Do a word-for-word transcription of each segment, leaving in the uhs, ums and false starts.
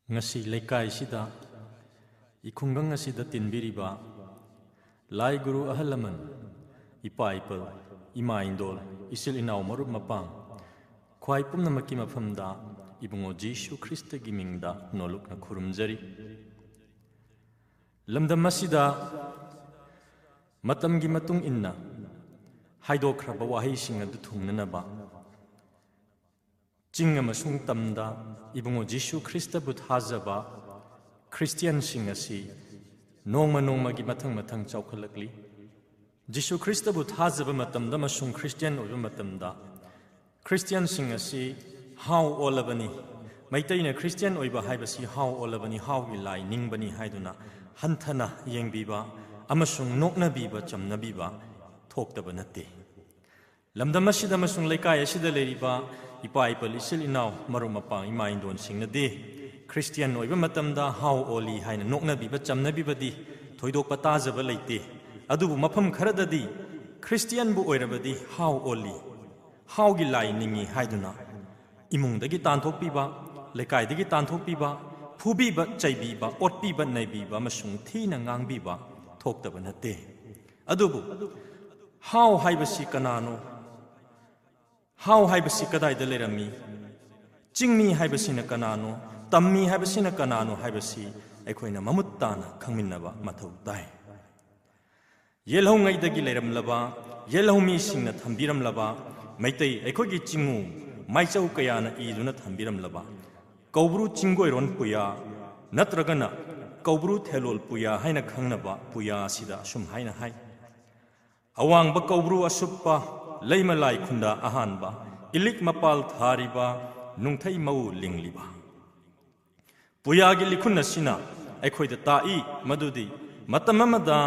ꯉꯁꯤ ꯂꯩꯀꯥꯏꯁꯤꯗ, ꯏꯈꯨꯡꯒꯪ ꯑꯁꯤꯗ ꯇꯤꯟꯕꯤꯔꯤꯕ ꯂꯥꯏ ꯒꯨꯔꯨ ꯑꯍꯜ ꯂꯃꯟ, ꯏꯄꯥ ꯏꯄꯜ, ꯏꯃꯥ ꯏꯟꯗꯣꯜ, ꯏꯆꯤꯜ ꯏꯅꯥꯎ, ꯃꯔꯨꯞ ꯃꯄꯥꯡ, ꯈ꯭ꯋꯥꯏ ꯄꯨꯝꯅꯃꯛꯀꯤ ꯃꯐꯝꯗ ꯏꯕꯨꯡꯉꯣ ꯖꯤꯁꯨ ꯈ꯭ꯔꯤꯁꯇꯒꯤ ꯃꯤꯡꯗ ꯅꯣꯂꯨꯛꯅ ꯈꯨꯔꯨꯝꯖꯔꯤ꯫ ꯂꯝꯗꯝ ꯑꯁꯤꯗ ꯃꯇꯝꯒꯤ ꯃꯇꯨꯡ ꯏꯟꯅ ꯍꯥꯏꯗꯣꯛꯈ꯭ꯔꯕ ꯋꯥꯍꯩꯁꯤꯡ ꯑꯗꯨ ꯊꯨꯡꯅꯅꯕ, ꯆꯤꯡ ꯑꯃꯁꯨꯡ ꯇꯝꯗ ꯏꯕꯨꯡꯉꯣ ꯖꯤꯁꯨ ꯈ꯭ꯔꯤꯁꯇꯕꯨ ꯊꯥꯖꯕ ꯈ꯭ꯔꯤꯁꯇꯤꯌꯥꯟꯁꯤꯡ ꯑꯁꯤ ꯅꯣꯡꯃ ꯅꯣꯡꯃꯒꯤ ꯃꯊꯪ ꯃꯊꯪ ꯆꯥꯎꯈꯠꯂꯛꯂꯤ꯫ ꯖꯤꯁꯨ ꯈ꯭ꯔꯤꯁꯇꯕꯨ ꯊꯥꯖꯕ ꯃꯇꯝꯗ ꯑꯃꯁꯨꯡ ꯈ꯭ꯔꯤꯁꯇꯤꯌꯥꯟ ꯑꯣꯏꯕ ꯃꯇꯝꯗ, ꯈ꯭ꯔꯤꯁꯇꯤꯌꯥꯟꯁꯤꯡ ꯑꯁꯤ ꯍꯥꯎ ꯑꯣꯜꯂꯕꯅꯤ, ꯃꯩꯇꯩꯅ ꯈ꯭ꯔꯤꯁꯇꯤꯌꯥꯟ ꯑꯣꯏꯕ ꯍꯥꯏꯕꯁꯤ ꯍꯥꯎ ꯑꯣꯜꯂꯕꯅꯤ, ꯍꯥꯎꯒꯤ ꯂꯥꯏ ꯅꯤꯡꯕꯅꯤ ꯍꯥꯏꯗꯨꯅ ꯍꯟꯊꯅ ꯌꯦꯡꯕꯤꯕ ꯑꯃꯁꯨꯡ ꯅꯣꯛꯅꯕꯤꯕ, ꯆꯝꯅꯕꯤꯕ ꯊꯣꯛꯇꯕ ꯅꯠꯇꯦ꯫ ꯂꯝꯗꯝ ꯑꯁꯤꯗ ꯑꯃꯁꯨꯡ ꯂꯩꯀꯥꯏ ꯑꯁꯤꯗ ꯂꯩꯔꯤꯕ ꯏꯄꯥ ꯏꯄꯜ, ꯏꯆꯤꯜ ꯏꯅꯥꯎ, ꯃꯔꯨꯞ ꯃꯄꯥꯡ, ꯏꯃꯥ ꯏꯟꯗꯣꯟꯁꯤꯡꯅꯗꯤ ꯈ꯭ꯔꯤꯁꯇꯤꯌꯥꯟ ꯑꯣꯏꯕ ꯃꯇꯝꯗ ꯍꯥꯎ ꯑꯣꯜꯂꯤ ꯍꯥꯏꯅ ꯅꯣꯛꯅꯕꯤꯕ, ꯆꯝꯅꯕꯤꯕꯗꯤ ꯊꯣꯏꯗꯣꯛꯄ ꯇꯥꯖꯕ ꯂꯩꯇꯦ꯫ ꯑꯗꯨꯕꯨ ꯃꯐꯝ ꯈꯔꯗꯗꯤ ꯈ꯭ꯔꯤꯁꯇꯤꯌꯥꯟꯕꯨ ꯑꯣꯏꯔꯕꯗꯤ ꯍꯥꯎ ꯑꯣꯜꯂꯤ, ꯍꯥꯎꯒꯤ ꯂꯥꯏ ꯅꯤꯡꯏ ꯍꯥꯏꯗꯨꯅ ꯏꯃꯨꯡꯗꯒꯤ ꯇꯥꯟꯊꯣꯛꯄꯤꯕ, ꯂꯩꯀꯥꯏꯗꯒꯤ ꯇꯥꯟꯊꯣꯛꯄꯤꯕ, ꯐꯨꯕꯤꯕ, ꯆꯩꯕꯤꯕ, ꯑꯣꯠꯄꯤꯕ, ꯅꯩꯕꯤꯕ ꯑꯃꯁꯨꯡ ꯊꯤꯅ ꯉꯥꯡꯕꯤꯕ ꯊꯣꯛꯇꯕ ꯅꯠꯇꯦ꯫ ꯑꯗꯨꯕꯨ ꯍꯥꯎ ꯍꯥꯏꯕꯁꯤ ꯀꯅꯥꯅꯣ? ꯍꯥꯎ ꯍꯥꯏꯕꯁꯤ ꯀꯗꯥꯏꯗ ꯂꯩꯔꯝꯃꯤ? ꯆꯤꯡꯃꯤ ꯍꯥꯏꯕꯁꯤꯅ ꯀꯅꯥꯅꯣ? ꯇꯝꯃꯤ ꯍꯥꯏꯕꯁꯤꯅ ꯀꯅꯥꯅꯣ ꯍꯥꯏꯕꯁꯤ ꯑꯩꯈꯣꯏꯅ ꯃꯃꯨꯠ ꯇꯥꯅ ꯈꯪꯃꯤꯟꯅꯕ ꯃꯊꯧ ꯇꯥꯏ꯫ ꯌꯦꯜꯍꯧꯉꯩꯗꯒꯤ ꯂꯩꯔꯝꯂꯕ, ꯌꯦꯜꯍꯧꯃꯤꯁꯤꯡꯅ ꯊꯝꯕꯤꯔꯝꯂꯕ ꯃꯩꯇꯩ ꯑꯩꯈꯣꯏꯒꯤ ꯆꯤꯉꯨ ꯃꯥꯏꯆꯧ ꯀꯌꯥꯅ ꯏꯗꯨꯅ ꯊꯝꯕꯤꯔꯝꯂꯕ ꯀꯧꯕ꯭ꯔꯨ ꯆꯤꯡꯒꯣꯏꯔꯣꯟ ꯄꯨꯌꯥ ꯅꯠꯇ꯭ꯔꯒꯅ ꯀꯧꯕ꯭ꯔꯨ ꯊꯦꯂꯣꯜ ꯄꯨꯌꯥ ꯍꯥꯏꯅ ꯈꯪꯅꯕ ꯄꯨꯌꯥ ꯑꯁꯤꯗ ꯑꯁꯨꯝ ꯍꯥꯏꯅ ꯍꯥꯏ: "ꯑꯋꯥꯡꯕ ꯀꯧꯕ꯭ꯔꯨ ꯑꯁꯨꯞꯄ, ꯂꯩꯃ ꯂꯥꯏ ꯈꯨꯟꯗ ꯑꯍꯥꯟꯕ, ꯏꯂꯤꯛ ꯃꯄꯥꯜ ꯊꯥꯔꯤꯕ, ꯅꯨꯡꯊꯩ ꯃꯧ ꯂꯤꯡꯂꯤꯕ"꯫ ꯄꯨꯌꯥꯒꯤ ꯂꯤꯈꯨꯟ ꯑꯁꯤꯅ ꯑꯩꯈꯣꯏꯗ ꯇꯥꯛꯏ ꯃꯗꯨꯗꯤ ꯃꯇꯝ ꯑꯃꯗ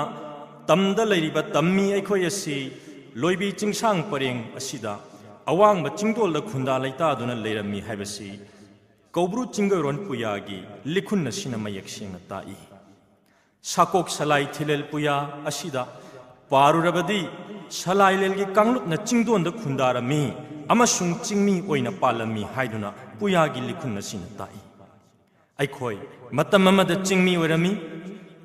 ꯇꯝꯗ ꯂꯩꯔꯤꯕ ꯇꯝꯃꯤ ꯑꯩꯈꯣꯏ ꯑꯁꯤ ꯂꯣꯏꯕꯤ ꯆꯤꯡꯁꯥꯡ ꯄꯔꯦꯡ ꯑꯁꯤꯗ ꯑꯋꯥꯡꯕ ꯆꯤꯡꯗꯣꯜꯗ ꯈꯨꯟꯗꯥ ꯂꯩꯇꯥꯗꯨꯅ ꯂꯩꯔꯝꯃꯤ ꯍꯥꯏꯕꯁꯤ ꯀꯧꯕ꯭ꯔꯨ ꯆꯤꯡꯒꯣꯏꯔꯣꯟ ꯄꯨꯌꯥꯒꯤ ꯂꯤꯈꯨꯟ ꯑꯁꯤꯅ ꯃꯌꯦꯛ ꯁꯦꯡꯅ ꯇꯥꯛꯏ꯫ ꯁꯥꯀꯣꯛ ꯁꯂꯥꯏ ꯊꯤꯂꯦꯜ ꯄꯨꯌꯥ ꯑꯁꯤꯗ ꯄꯥꯔꯨꯔꯕꯗꯤ ꯁꯂꯥꯏꯂꯦꯜꯒꯤ ꯀꯥꯡꯂꯨꯞꯅ ꯆꯤꯡꯗꯣꯟꯗ ꯈꯨꯟꯗꯥꯔꯝꯃꯤ ꯑꯃꯁꯨꯡ ꯆꯤꯡꯃꯤ ꯑꯣꯏꯅ ꯄꯥꯜꯂꯝꯃꯤ ꯍꯥꯏꯗꯨꯅ ꯄꯨꯌꯥꯒꯤ ꯂꯤꯈꯨꯟ ꯑꯁꯤꯅ ꯇꯥꯛꯏ꯫ ꯑꯩꯈꯣꯏ ꯃꯇꯝ ꯑꯃꯗ ꯆꯤꯡꯃꯤ ꯑꯣꯏꯔꯝꯃꯤ꯫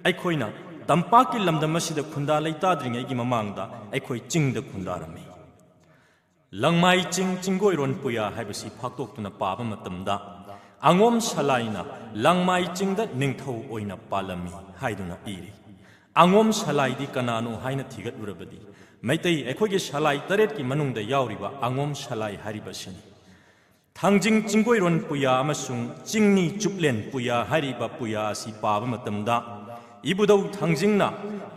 ꯑꯩꯈꯣꯏꯅ ꯇꯝꯄꯥꯛꯀꯤ ꯂꯝꯗꯝ ꯑꯁꯤꯗ ꯈꯨꯟꯗꯥ ꯂꯩꯇꯥꯗ꯭ꯔꯤꯉꯩꯒꯤ ꯃꯃꯥꯡꯗ ꯑꯩꯈꯣꯏ ꯆꯤꯡꯗ ꯈꯨꯟꯗꯥꯔꯝꯃꯤ꯫ ꯂꯪꯃꯥꯏ ꯆꯤꯡ ꯆꯤꯡꯒꯣꯏꯔꯣꯟ ꯄꯨꯌꯥ ꯍꯥꯏꯕꯁꯤ ꯐꯥꯛꯇꯣꯛꯇꯨꯅ ꯄꯥꯕ ꯃꯇꯝꯗ, ꯑꯉꯣꯝ ꯁꯂꯥꯏꯅ ꯂꯪꯃꯥꯏ ꯆꯤꯡꯗ ꯅꯤꯡꯊꯧ ꯑꯣꯏꯅ ꯄꯥꯜꯂꯝꯃꯤ ꯍꯥꯏꯗꯨꯅ ꯏꯔꯤ꯫ ꯑꯉꯣꯝ ꯁꯂꯥꯏꯗꯤ ꯀꯅꯥꯅꯣ ꯍꯥꯏꯅ ꯊꯤꯒꯠꯂꯨꯔꯕꯗꯤ, ꯃꯩꯇꯩ ꯑꯩꯈꯣꯏꯒꯤ ꯁꯂꯥꯏ ꯇꯔꯦꯠꯀꯤ ꯃꯅꯨꯡꯗ ꯌꯥꯎꯔꯤꯕ ꯑꯉꯣꯝ ꯁꯂꯥꯏ ꯍꯥꯏꯔꯤꯕꯁꯤꯅꯤ꯫ ꯊꯥꯡꯖꯤꯡ ꯆꯤꯡꯒꯣꯏꯔꯣꯟ ꯄꯨꯌꯥ ꯑꯃꯁꯨꯡ ꯆꯤꯡꯅꯤ ꯆꯨꯞꯂꯦꯟ ꯄꯨꯌꯥ ꯍꯥꯏꯔꯤꯕ ꯄꯨꯌꯥ ꯑꯁꯤ ꯄꯥꯕ ꯃꯇꯝꯗ, ꯏꯕꯨꯙꯧ ꯊꯥꯡꯖꯤꯡꯅ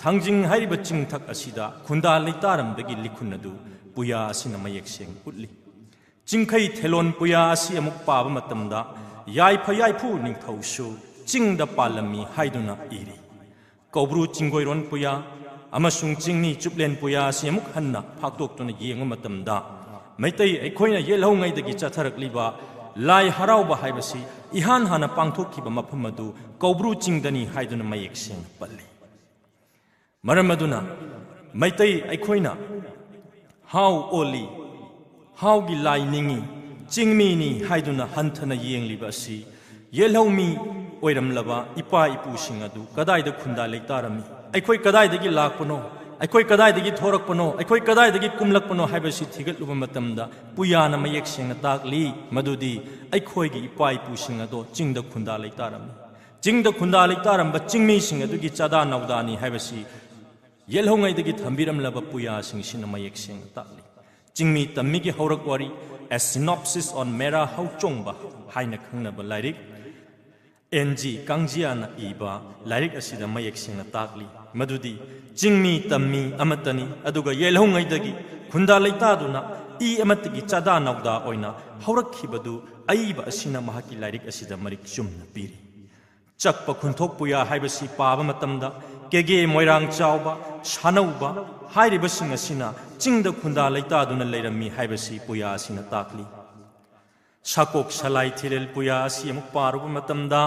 ꯊꯥꯡꯖꯤꯡ ꯍꯥꯏꯔꯤꯕ ꯆꯤꯡꯊꯛ ꯑꯁꯤꯗ ꯈꯨꯟꯗꯥ ꯂꯩꯇꯥꯔꯝꯕꯒꯤ ꯂꯤꯈꯨꯟ ꯑꯗꯨ ꯄꯨꯌꯥ ꯑꯁꯤꯅ ꯃꯌꯦꯛ ꯁꯦꯡꯅ ꯎꯠꯂꯤ꯫ ꯆꯤꯡꯈꯩ ꯊꯦꯂꯣꯟ ꯄꯨꯌꯥ ꯑꯁꯤ ꯑꯃꯨꯛ ꯄꯥꯕ ꯃꯇꯝꯗ, ꯌꯥꯏꯐ ꯌꯥꯏꯐꯨ ꯅꯤꯡꯊꯧꯁꯨ ꯆꯤꯡꯗ ꯄꯥꯜꯂꯝꯃꯤ ꯍꯥꯏꯗꯨꯅ ꯏꯔꯤ꯫ ꯀꯧꯕ꯭ꯔꯨ ꯆꯤꯡꯒꯣꯏꯔꯣꯟ ꯄꯨꯌꯥ ꯑꯃꯁꯨꯡ ꯆꯤꯡꯅꯤ ꯆꯨꯞꯂꯦꯟ ꯄꯨꯌꯥ ꯑꯁꯤ ꯑꯃꯨꯛ ꯍꯟꯅ ꯐꯥꯛꯇꯣꯛꯇꯨꯅ ꯌꯦꯡꯕ ꯃꯇꯝꯗ, ꯃꯩꯇꯩ ꯑꯩꯈꯣꯏꯅ ꯌꯦꯜꯍꯧꯉꯩꯗꯒꯤ ꯆꯠꯊꯔꯛꯂꯤꯕ ꯂꯥꯏ ꯍꯔꯥꯎꯕ ꯍꯥꯏꯕꯁꯤ ꯏꯍꯥꯟ ꯍꯥꯟꯅ ꯄꯥꯡꯊꯣꯛꯈꯤꯕ ꯃꯐꯝ ꯑꯗꯨ ꯀꯧꯕ꯭ꯔꯨ ꯆꯤꯡꯗꯅꯤ ꯍꯥꯏꯗꯨꯅ ꯃꯌꯦꯛ ꯁꯦꯡꯅ ꯄꯜꯂꯤ꯫ ꯃꯔꯝ ꯑꯗꯨꯅ ꯃꯩꯇꯩ ꯑꯩꯈꯣꯏꯅ ꯍꯥꯎ ꯑꯣꯜꯂꯤ, ꯍꯥꯎꯒꯤ ꯂꯥꯏ ꯅꯤꯡꯏ, ꯆꯤꯡꯃꯤꯅꯤ ꯍꯥꯏꯗꯨꯅ ꯍꯟꯊꯅ ꯌꯦꯡꯂꯤꯕ ꯑꯁꯤ ꯌꯦꯜꯍꯧꯃꯤ ꯑꯣꯏꯔꯝꯂꯕ ꯏꯄꯥ ꯏꯄꯨꯁꯤꯡ ꯑꯗꯨ ꯀꯗꯥꯏꯗ ꯈꯨꯟꯗꯥ ꯂꯩꯇꯥꯔꯝꯃꯤ, ꯑꯩꯈꯣꯏ ꯀꯗꯥꯏꯗꯒꯤ ꯂꯥꯛꯄꯅꯣ, ꯑꯩꯈꯣꯏ ꯀꯗꯥꯏꯗꯒꯤ ꯊꯣꯔꯛꯄꯅꯣ, ꯑꯩꯈꯣꯏ ꯀꯗꯥꯏꯗꯒꯤ ꯀꯨꯝꯂꯛꯄꯅꯣ ꯍꯥꯏꯕꯁꯤ ꯊꯤꯒꯠꯂꯨꯕ ꯃꯇꯝꯗ, ꯄꯨꯌꯥꯅ ꯃꯌꯦꯛ ꯁꯦꯡꯅ ꯇꯥꯛꯂꯤ ꯃꯗꯨꯗꯤ ꯑꯩꯈꯣꯏꯒꯤ ꯏꯄꯥ ꯏꯄꯨꯁꯤꯡ ꯑꯗꯣ ꯆꯤꯡꯗ ꯈꯨꯟꯗꯥ ꯂꯩꯇꯥꯔꯝꯃꯤ꯫ ꯆꯤꯡꯗ ꯈꯨꯟꯗꯥ ꯂꯩꯇꯥꯔꯝꯕ ꯆꯤꯡꯃꯤꯁꯤꯡ ꯑꯗꯨꯒꯤ ꯆꯥꯗꯥ ꯅꯥꯎꯗꯥꯅꯤ ꯍꯥꯏꯕꯁꯤ ꯌꯦꯜꯍꯧꯉꯩꯗꯒꯤ ꯊꯝꯕꯤꯔꯝꯂꯕ ꯄꯨꯌꯥꯁꯤꯡꯁꯤꯅ ꯃꯌꯦꯛ ꯁꯦꯡꯅ ꯇꯥꯛꯂꯤ꯫ ꯆꯤꯡꯃꯤ ꯇꯝꯃꯤꯒꯤ ꯍꯧꯔꯛ ꯋꯥꯔꯤ, A Synopsis on Mera Hauchongba ꯍꯥꯏꯅ ꯈꯪꯅꯕ ꯂꯥꯏꯔꯤꯛ, ꯑꯦꯟ ꯖꯤ ꯀꯥꯡꯖꯤꯌꯥꯅ ꯏꯕ ꯂꯥꯏꯔꯤꯛ ꯑꯁꯤꯗ ꯃꯌꯦꯛ ꯁꯦꯡꯅ ꯇꯥꯛꯂꯤ ꯃꯗꯨꯗꯤ ꯆꯤꯡꯃꯤ ꯇꯝꯃꯤ ꯑꯃꯠꯇꯅꯤ, ꯑꯗꯨꯒ ꯌꯦꯜꯍꯧꯉꯩꯗꯒꯤ ꯈꯨꯟꯗꯥ ꯂꯩꯇꯥꯗꯨꯅ ꯏ ꯑꯃꯠꯇꯒꯤ ꯆꯥꯗꯥ ꯅꯥꯎꯗꯥ ꯑꯣꯏꯅ ꯍꯧꯔꯛꯈꯤꯕꯗꯨ ꯑꯏꯕ ꯑꯁꯤꯅ ꯃꯍꯥꯛꯀꯤ ꯂꯥꯏꯔꯤꯛ ꯑꯁꯤꯗ ꯃꯔꯤꯛ ꯆꯨꯝꯅ ꯄꯤꯔꯤ꯫ ꯆꯛꯄ ꯈꯨꯟꯊꯣꯛ ꯄꯨꯌꯥ ꯍꯥꯏꯕꯁꯤ ꯄꯥꯕ ꯃꯇꯝꯗ, ꯀꯦꯒꯦ, ꯃꯣꯏꯔꯥꯡ ꯆꯥꯎꯕ, ꯁꯥꯅꯧꯕ ꯍꯥꯏꯔꯤꯕꯁꯤꯡ ꯑꯁꯤꯅ ꯆꯤꯡꯗ ꯈꯨꯟꯗꯥ ꯂꯩꯇꯥꯗꯨꯅ ꯂꯩꯔꯝꯃꯤ ꯍꯥꯏꯕꯁꯤ ꯄꯨꯌꯥ ꯑꯁꯤꯅ ꯇꯥꯛꯂꯤ꯫ ꯁꯥꯀꯣꯛ ꯁꯂꯥꯏ ꯊꯤꯂꯦꯜ ꯄꯨꯌꯥ ꯑꯁꯤ ꯑꯃꯨꯛ ꯄꯥꯔꯨꯕ ꯃꯇꯝꯗ,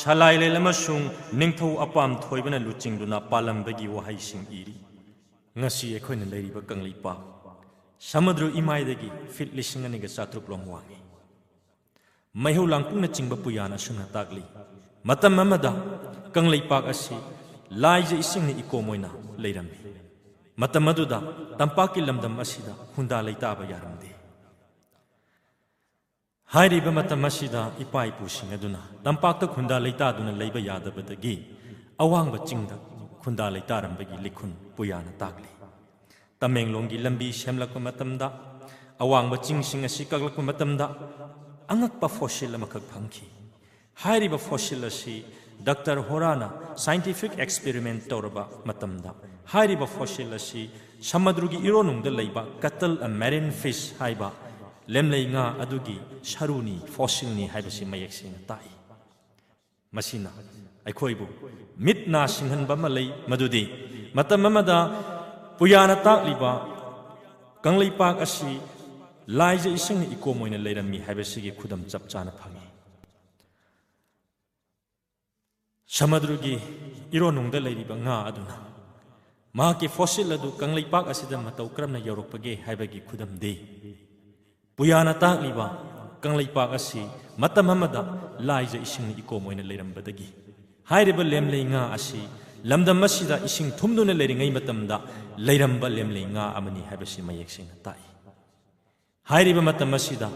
ꯁꯂꯥꯏꯂꯦꯜ ꯑꯃꯁꯨꯡ ꯅꯤꯡꯊꯧ ꯑꯄꯥꯝ ꯊꯣꯏꯕꯅ ꯂꯨꯆꯤꯡꯗꯨꯅ ꯄꯥꯜꯂꯝꯕꯒꯤ ꯋꯥꯍꯩꯁꯤꯡ ꯏꯔꯤ꯫ ꯉꯁꯤ ꯑꯩꯈꯣꯏꯅ ꯂꯩꯔꯤꯕ ꯀꯪꯂꯩꯄꯥꯛ ꯁꯃꯨꯗ꯭ꯔ ꯏꯃꯥꯏꯗꯒꯤ ꯐꯤꯠ ꯂꯤꯁꯤꯡ ꯑꯅꯤꯒ ꯆꯥꯇ꯭ꯔꯨꯛ ꯂꯣꯝ ꯋꯥꯡꯏ꯫ ꯃꯩꯍꯧ ꯂꯥꯡꯄꯣꯛꯅꯆꯤꯡꯕ ꯄꯨꯌꯥꯅ ꯑꯁꯨꯝꯅ ꯇꯥꯛꯂꯤ: ꯃꯇꯝ ꯑꯃꯗ ꯀꯪꯂꯩꯄꯥꯛ ꯑꯁꯤ ꯂꯥꯏꯖ ꯏꯁꯤꯡꯅ ꯏꯀꯣꯝ ꯑꯣꯏꯅ ꯂꯩꯔꯝꯃꯤ꯫ ꯃꯇꯝ ꯑꯗꯨꯗ ꯇꯝꯄꯥꯛꯀꯤ ꯂꯝꯗꯝ ꯑꯁꯤꯗ ꯈꯨꯟꯗꯥ ꯂꯩꯇꯥꯕ ꯌꯥꯔꯝꯗꯦ꯫ ꯍꯥꯏꯔꯤꯕ ꯃꯇꯝ ꯑꯁꯤꯗ ꯏꯄꯥ ꯏꯄꯨꯁꯤꯡ ꯑꯗꯨꯅ ꯇꯝꯄꯥꯛꯇ ꯈꯨꯟꯗꯥ ꯂꯩꯇꯥꯗꯨꯅ ꯂꯩꯕ ꯌꯥꯗꯕꯗꯒꯤ ꯑꯋꯥꯡꯕ ꯆꯤꯡꯗ ꯈꯨꯟꯗꯥ ꯂꯩꯇꯥꯔꯝꯕꯒꯤ ꯂꯤꯈꯨꯟ ꯄꯨꯌꯥꯅ ꯇꯥꯛꯂꯤ꯫ ꯇꯃꯦꯡꯂꯣꯡꯒꯤ ꯂꯝꯕꯤ ꯁꯦꯝꯂꯛꯄ ꯃꯇꯝꯗ, ꯑꯋꯥꯡꯕ ꯆꯤꯡꯁꯤꯡ ꯑꯁꯤ ꯀꯛꯂꯛꯄ ꯃꯇꯝꯗ, ꯑꯉꯛꯄ ꯐꯣꯁꯤꯜ ꯑꯃꯈꯛ ꯐꯪꯈꯤ꯫ ꯍꯥꯏꯔꯤꯕ ꯐꯣꯁꯤꯜ ꯑꯁꯤ ꯗꯥꯛꯇꯔ ꯍꯣꯔꯥꯅ ꯁꯥꯏꯟꯇꯤꯐꯤꯛ ꯑꯦꯛꯁꯄꯦꯔꯤꯃꯦꯟ ꯇꯧꯔꯕ ꯃꯇꯝꯗ, ꯍꯥꯏꯔꯤꯕ ꯐꯣꯁꯤꯜ ꯑꯁꯤ ꯁꯃꯨꯗ꯭ꯔꯒꯤ ꯏꯔꯣꯟꯅꯨꯡꯗ ꯂꯩꯕ ꯀꯇꯜ ꯑ ꯃꯦꯔꯤꯟ ꯐꯤꯁ ꯍꯥꯏꯕ ꯂꯦꯝꯂꯩ ꯉꯥ ꯑꯗꯨꯒꯤ ꯁꯔꯨꯅꯤ, ꯐꯣꯁꯤꯜꯅꯤ ꯍꯥꯏꯕꯁꯤ ꯃꯌꯦꯛ ꯁꯦꯡꯅ ꯇꯥꯛꯏ꯫ ꯃꯁꯤꯅ ꯑꯩꯈꯣꯏꯕꯨ ꯃꯤꯠ ꯅꯥ ꯁꯤꯡꯍꯟꯕ ꯑꯃ ꯂꯩ, ꯃꯗꯨꯗꯤ ꯃꯇꯝ ꯑꯃꯗ ꯄꯨꯌꯥꯅ ꯇꯥꯛꯂꯤꯕ ꯀꯪꯂꯩꯄꯥꯛ ꯑꯁꯤ ꯂꯥꯏꯖ ꯏꯁꯤꯡꯅ ꯏꯀꯣꯝ ꯑꯣꯏꯅ ꯂꯩꯔꯝꯃꯤ ꯍꯥꯏꯕꯁꯤꯒꯤ ꯈꯨꯗꯝ ꯆꯞ ꯆꯥꯅ ꯐꯪꯏ꯫ ꯁꯃꯨꯗ꯭ꯔꯒꯤ ꯏꯔꯣꯟꯅꯨꯡꯗ ꯂꯩꯔꯤꯕ ꯉꯥ ꯑꯗꯨꯅ ꯃꯍꯥꯛꯀꯤ ꯐꯣꯁꯤꯜ ꯑꯗꯨ ꯀꯪꯂꯩꯄꯥꯛ ꯑꯁꯤꯗ ꯃꯇꯧ ꯀꯔꯝꯅ ꯌꯧꯔꯛꯄꯒꯦ ꯍꯥꯏꯕꯒꯤ ꯈꯨꯗꯝꯗꯤ, ꯄꯨꯌꯥꯅ ꯇꯥꯛꯂꯤꯕ ꯀꯪꯂꯩꯄꯥꯛ ꯑꯁꯤ ꯃꯇꯝ ꯑꯃꯗ ꯂꯥꯏꯖ ꯏꯁꯤꯡꯅ ꯏꯀꯣꯝ ꯑꯣꯏꯅ ꯂꯩꯔꯝꯕꯗꯒꯤ, ꯍꯥꯏꯔꯤꯕ ꯂꯦꯝꯂꯩ ꯉꯥ ꯑꯁꯤ ꯂꯝꯗꯝ ꯑꯁꯤꯗ ꯏꯁꯤꯡ ꯊꯨꯝꯗꯨꯅ ꯂꯩꯔꯤꯉꯩ ꯃꯇꯝꯗ ꯂꯩꯔꯝꯕ ꯂꯦꯝꯂꯩ ꯉꯥ ꯑꯃꯅꯤ ꯍꯥꯏꯕꯁꯤ ꯃꯌꯦꯛ ꯁꯦꯡꯅ ꯇꯥꯛꯏ꯫ ꯍꯥꯏꯔꯤꯕ ꯃꯇꯝ ꯑꯁꯤꯗ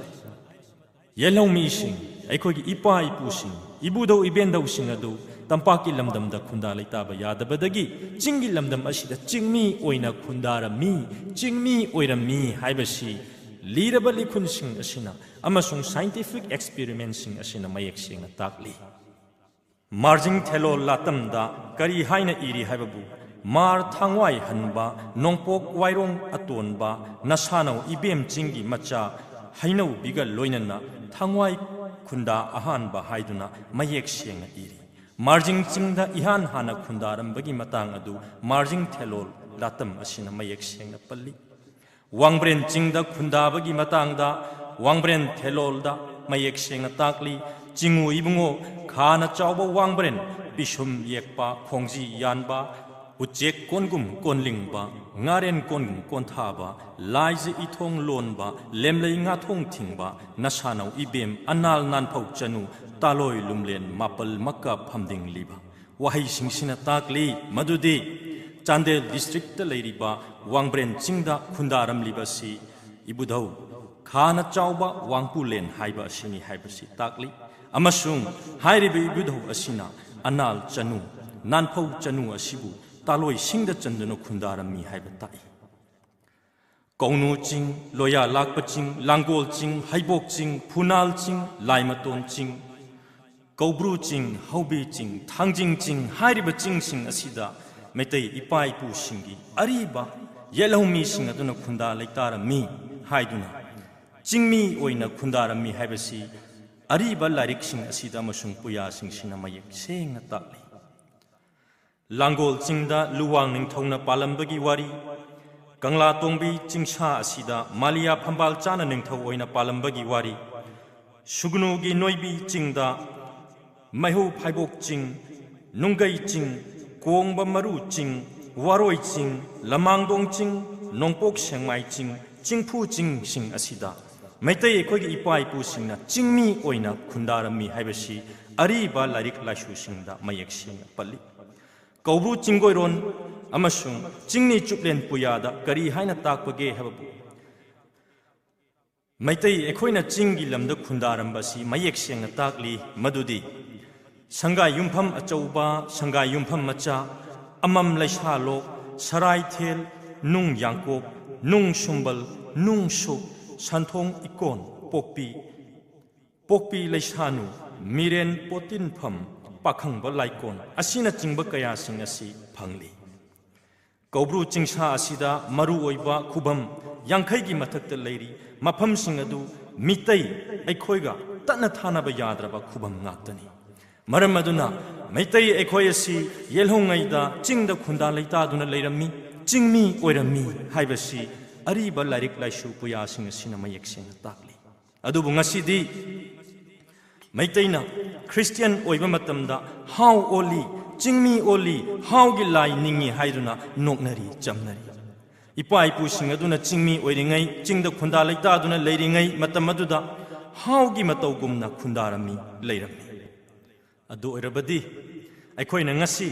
ꯌꯦꯜꯍꯧꯃꯤꯁꯤꯡ, ꯑꯩꯈꯣꯏꯒꯤ ꯏꯄꯥ ꯏꯄꯨꯁꯤꯡ, ꯏꯕꯨꯙꯧ ꯏꯕꯦꯟꯙꯧꯁꯤꯡ ꯑꯗꯨ ꯇꯝꯄꯥꯛꯀꯤ ꯂꯝꯗꯝꯗ ꯈꯨꯟꯗꯥ ꯂꯩꯇꯥꯕ ꯌꯥꯗꯕꯗꯒꯤ ꯆꯤꯡꯒꯤ ꯂꯝꯗꯝ ꯑꯁꯤꯗ ꯆꯤꯡꯃꯤ ꯑꯣꯏꯅ ꯈꯨꯟꯗꯥꯔꯝꯃꯤ, ꯆꯤꯡꯃꯤ ꯑꯣꯏꯔꯝꯃꯤ ꯍꯥꯏꯕꯁꯤ ꯂꯤꯔꯕ ꯂꯤꯈꯨꯟꯁꯤꯡ ꯑꯁꯤꯅ ꯑꯃꯁꯨꯡ ꯁꯥꯏꯟꯇꯤꯐꯤꯛ ꯑꯦꯛꯁꯄꯦꯔꯤꯃꯦꯟꯁꯤꯡ ꯑꯁꯤꯅ ꯃꯌꯦꯛ ꯁꯦꯡꯅ ꯇꯥꯛꯂꯤ꯫ ꯃꯥꯔꯖꯤꯡ ꯊꯦꯂꯣꯜ ꯂꯥꯇꯝꯗ ꯀꯔꯤ ꯍꯥꯏꯅ ꯏꯔꯤ ꯍꯥꯏꯕꯕꯨ, ꯃꯥꯔ ꯊꯥꯡꯋꯥꯏ ꯍꯟꯕ, ꯅꯣꯡꯄꯣꯛ ꯋꯥꯏꯔꯣꯡ ꯑꯇꯣꯟꯕ, ꯅꯁꯥꯅꯧ ꯏꯕꯦꯝ ꯆꯤꯡꯒꯤ ꯃꯆꯥ ꯍꯩꯅꯧꯕꯤꯒ ꯂꯣꯏꯅꯅ ꯊꯥꯡꯋꯥꯏ ꯈꯨꯟꯗꯥ ꯑꯍꯥꯟꯕ ꯍꯥꯏꯗꯨꯅ ꯃꯌꯦꯛ ꯁꯦꯡꯅ ꯏꯔꯤ꯫ ꯃꯥꯔꯖꯤꯡ ꯆꯤꯡꯗ ꯏꯍꯥꯟ ꯍꯥꯟꯅ ꯈꯨꯟꯗꯥꯔꯝꯕꯒꯤ ꯃꯇꯥꯡ ꯑꯗꯨ ꯃꯥꯔꯖꯤꯡ ꯊꯦꯂꯣꯜ ꯂꯥꯇꯝ ꯑꯁꯤꯅ ꯃꯌꯦꯛ ꯁꯦꯡꯅ ꯄꯜꯂꯤ꯫ ꯋꯥꯡꯕ꯭ꯔꯦꯟ ꯆꯤꯡꯗ ꯈꯨꯟꯗꯥꯕꯒꯤ ꯃꯇꯥꯡꯗ ꯋꯥꯡꯕ꯭ꯔꯦꯟ ꯊꯦꯂꯣꯜꯗ ꯃꯌꯦꯛ ꯁꯦꯡꯅ ꯇꯥꯛꯂꯤ꯫ ꯆꯤꯡꯉꯨ ꯏꯕꯨꯡꯉꯣ, ꯈꯥꯅ ꯆꯥꯎꯕ ꯋꯥꯡꯕ꯭ꯔꯦꯟ, ꯄꯤꯁꯨꯝ ꯌꯦꯛꯄ, ꯈꯣꯡꯖꯤ ꯌꯥꯟꯕ, ꯎꯆꯦꯛ ꯀꯣꯟꯒꯨꯝ ꯀꯣꯟꯂꯤꯡꯕ, ꯉꯥꯔꯦꯟ ꯀꯣꯟꯒꯨꯝ ꯀꯣꯟꯊꯥꯕ, ꯂꯥꯏꯖ ꯏꯊꯣꯡ ꯂꯣꯟꯕ, ꯂꯦꯝꯂꯩ ꯉꯥꯊꯣꯡ ꯊꯤꯡꯕ, ꯅꯁꯥꯅꯧ ꯏꯕꯦꯝ ꯑꯅꯥꯜ ꯅꯥꯟꯐꯧ ꯆꯅꯨ, ꯇꯥꯂꯣꯏ ꯂꯨꯝꯂꯦꯟ ꯃꯥꯄꯜ ꯃꯛꯀ ꯐꯝꯗꯤꯡꯂꯤꯕ꯫ ꯋꯥꯍꯩꯁꯤꯡꯁꯤꯅ ꯇꯥꯛꯂꯤ ꯃꯗꯨꯗꯤ ꯆꯥꯟꯗꯦꯜ ꯗꯤꯁꯇ꯭ꯔꯤꯛꯇ ꯂꯩꯔꯤꯕ ꯋꯥꯡꯕ꯭ꯔꯦꯟ ꯆꯤꯡꯗ ꯈꯨꯟꯗꯥꯔꯝꯂꯤꯕ ꯑꯁꯤ ꯏꯕꯨꯙꯧ ꯈꯥꯅ ꯆꯥꯎꯕ ꯋꯥꯡꯄꯨꯂꯦꯟ ꯍꯥꯏꯕ ꯑꯁꯤꯅꯤ ꯍꯥꯏꯕꯁꯤ ꯇꯥꯛꯂꯤ꯫ ꯑꯃꯁꯨꯡ ꯍꯥꯏꯔꯤꯕ ꯏꯕꯨꯙꯧ ꯑꯁꯤꯅ ꯑꯅꯥꯜ ꯆꯅꯨ, ꯅꯥꯟꯐꯧ ꯆꯅꯨ ꯑꯁꯤꯕꯨ ꯇꯥꯂꯣꯏꯁꯤꯡꯗ ꯆꯟꯗꯨꯅ ꯈꯨꯟꯗꯥꯔꯝꯃꯤ ꯍꯥꯏꯕ ꯇꯥꯛꯏ꯫ ꯀꯧꯅꯨ ꯆꯤꯡ, ꯂꯣꯌꯥ ꯂꯥꯛꯄ ꯆꯤꯡ, ꯂꯥꯡꯒꯣꯜ ꯆꯤꯡ, ꯍꯩꯕꯣꯛ ꯆꯤꯡ, ꯐꯨꯅꯥꯜ ꯆꯤꯡ, ꯂꯥꯏꯃꯇꯣꯟ ꯆꯤꯡ, ꯀꯧꯕ꯭ꯔꯨ ꯆꯤꯡ, ꯍꯧꯕꯤ ꯆꯤꯡ, ꯊꯥꯡꯖꯤꯡ ꯆꯤꯡ ꯍꯥꯏꯔꯤꯕ ꯆꯤꯡꯁꯤꯡ ꯑꯁꯤꯗ ꯃꯩꯇꯩ ꯏꯄꯥ ꯏꯄꯨꯁꯤꯡꯒꯤ ꯑꯔꯤꯕ ꯌꯦꯜꯍꯧꯃꯤꯁꯤꯡ ꯑꯗꯨꯅ ꯈꯨꯟꯗꯥ ꯂꯩꯇꯥꯔꯝꯃꯤ ꯍꯥꯏꯗꯨꯅ ꯆꯤꯡꯃꯤ ꯑꯣꯏꯅ ꯈꯨꯟꯗꯥꯔꯝꯃꯤ ꯍꯥꯏꯕꯁꯤ ꯑꯔꯤꯕ ꯂꯥꯏꯔꯤꯛꯁꯤꯡ ꯑꯁꯤꯗ ꯑꯃꯁꯨꯡ ꯄꯨꯌꯥꯁꯤꯡꯁꯤꯅ ꯃꯌꯦꯛ ꯁꯦꯡꯅ ꯇꯥꯛꯂꯤ꯫ ꯂꯥꯡꯒꯣꯜ ꯆꯤꯡꯗ ꯂꯨꯋꯥꯡ ꯅꯤꯡꯊꯧꯅ ꯄꯥꯜꯂꯝꯕꯒꯤ ꯋꯥꯔꯤ, ꯀꯪꯂꯥ ꯇꯣꯡꯕꯤ ꯆꯤꯡꯁꯥ ꯑꯁꯤꯗ ꯃꯥꯂꯤꯌꯥ ꯐꯝꯕꯥꯜ ꯆꯥꯅ ꯅꯤꯡꯊꯧ ꯑꯣꯏꯅ ꯄꯥꯜꯂꯝꯕꯒꯤ ꯋꯥꯔꯤ, ꯁꯨꯒꯅꯨꯒꯤ ꯅꯣꯏꯕꯤ ꯆꯤꯡꯗ ꯃꯩꯍꯧ ꯐꯥꯏꯕꯣꯛ ꯆꯤꯡ, ꯅꯨꯡꯒꯩ ꯆꯤꯡ, ꯀꯣꯡꯕ ꯃꯔꯨ ꯆꯤꯡ, ꯋꯥꯔꯣꯏ ꯆꯤꯡ, ꯂꯃꯥꯡꯗꯣꯡ ꯆꯤꯡ, ꯅꯣꯡꯄꯣꯛ ꯁꯦꯡꯃꯥꯏ ꯆꯤꯡ, ꯆꯤꯡꯐꯨ ꯆꯤꯡꯁꯤꯡ ꯑꯁꯤꯗ ꯃꯩꯇꯩ ꯑꯩꯈꯣꯏꯒꯤ ꯏꯄꯥ ꯏꯄꯨꯁꯤꯡꯅ ꯆꯤꯡꯃꯤ ꯑꯣꯏꯅ ꯈꯨꯟꯗꯥꯔꯝꯃꯤ ꯍꯥꯏꯕꯁꯤ ꯑꯔꯤꯕ ꯂꯥꯏꯔꯤꯛ ꯂꯥꯏꯁꯨꯁꯤꯡꯗ ꯃꯌꯦꯛ ꯁꯦꯡꯅ ꯄꯜꯂꯤ꯫ ꯀꯧꯕ꯭ꯔꯨ ꯆꯤꯡꯒꯣꯏꯔꯣꯟ ꯑꯃꯁꯨꯡ ꯆꯤꯡꯅꯤ ꯆꯨꯞꯂꯦꯟ ꯄꯨꯌꯥꯗ ꯀꯔꯤ ꯍꯥꯏꯅ ꯇꯥꯛꯄꯒꯦ ꯍꯥꯏꯕꯕꯨ, ꯃꯩꯇꯩ ꯑꯩꯈꯣꯏꯅ ꯆꯤꯡꯒꯤ ꯂꯝꯗ ꯈꯨꯟꯗꯥꯔꯝꯕ ꯑꯁꯤ ꯃꯌꯦꯛ ꯁꯦꯡꯅ ꯇꯥꯛꯂꯤ ꯃꯗꯨꯗꯤ ꯁꯪꯒꯥꯏ ꯌꯨꯝꯐꯝ ꯑꯆꯧꯕ, ꯁꯪꯒꯥꯏ ꯌꯨꯝꯐꯝ ꯃꯆꯥ, ꯑꯃꯝ ꯂꯩꯁꯥꯂꯣꯛ, ꯁꯔꯥꯏꯊꯦꯜ, ꯅꯨꯡ ꯌꯥꯡꯀꯣꯛ, ꯅꯨꯡ ꯁꯨꯝꯕꯜ, ꯅꯨꯡ ꯁꯨꯛ, ꯁꯟꯊꯣꯡ ꯏꯀꯣꯟ, ꯄꯣꯛꯄꯤ, ꯄꯣꯛꯄꯤ ꯂꯩꯁꯥꯅꯨ, ꯃꯤꯔꯦꯟ ꯄꯣꯠꯇꯤꯟꯐꯝ, ꯄꯥꯈꯪꯕ ꯂꯥꯏꯀꯣꯟ ꯑꯁꯤꯅꯆꯤꯡꯕ ꯀꯌꯥꯁꯤꯡ ꯑꯁꯤ ꯐꯪꯂꯤ꯫ ꯀꯧꯕ꯭ꯔꯨ ꯆꯤꯡꯁꯥ ꯑꯁꯤꯗ ꯃꯔꯨ ꯑꯣꯏꯕ ꯈꯨꯕꯝ ꯌꯥꯡꯈꯩꯒꯤ ꯃꯊꯛꯇ ꯂꯩꯔꯤ꯫ ꯃꯐꯝꯁꯤꯡ ꯑꯗꯨ ꯃꯤꯇꯩ ꯑꯩꯈꯣꯏꯒ ꯇꯠꯅ ꯊꯥꯅꯕ ꯌꯥꯗ꯭ꯔꯕ ꯈꯨꯕꯝ ꯉꯥꯛꯇꯅꯤ꯫ ꯃꯔꯝ ꯑꯗꯨꯅ ꯃꯩꯇꯩ ꯑꯩꯈꯣꯏ ꯑꯁꯤ ꯌꯦꯜꯍꯧꯉꯩꯗ ꯆꯤꯡꯗ ꯈꯨꯟꯗꯥ ꯂꯩꯇꯥꯗꯨꯅ ꯂꯩꯔꯝꯃꯤ, ꯆꯤꯡꯃꯤ ꯑꯣꯏꯔꯝꯃꯤ ꯍꯥꯏꯕꯁꯤ ꯑꯔꯤꯕ ꯂꯥꯏꯔꯤꯛ ꯂꯥꯏꯁꯨ ꯄꯨꯌꯥꯁꯤꯡ ꯑꯁꯤꯅ ꯃꯌꯦꯛ ꯁꯦꯡꯅ ꯇꯥꯛꯂꯤ꯫ ꯑꯗꯨꯕꯨ ꯉꯁꯤꯗꯤ ꯃꯩꯇꯩꯅ ꯈ꯭ꯔꯤꯁꯇꯤꯌꯥꯟ ꯑꯣꯏꯕ ꯃꯇꯝꯗ ꯍꯥꯎ ꯑꯣꯜꯂꯤ, ꯆꯤꯡꯃꯤ ꯑꯣꯜꯂꯤ, ꯍꯥꯎꯒꯤ ꯂꯥꯏ ꯅꯤꯡꯉꯤ ꯍꯥꯏꯗꯨꯅ ꯅꯣꯛꯅꯔꯤ ꯆꯝꯅꯔꯤ꯫ ꯏꯄꯥ ꯏꯄꯨꯁꯤꯡ ꯑꯗꯨꯅ ꯆꯤꯡꯃꯤ ꯑꯣꯏꯔꯤꯉꯩ, ꯆꯤꯡꯗ ꯈꯨꯟꯗꯥ ꯂꯩꯇꯥꯗꯨꯅ ꯂꯩꯔꯤꯉꯩ ꯃꯇꯝ ꯑꯗꯨꯗ ꯍꯥꯎꯒꯤ ꯃꯇꯧꯒꯨꯝꯅ ꯈꯨꯟꯗꯥꯔꯝꯃꯤ, ꯂꯩꯔꯝꯃꯤ꯫ ꯑꯗꯨ ꯑꯣꯏꯔꯕꯗꯤ ꯑꯩꯈꯣꯏꯅ ꯉꯁꯤ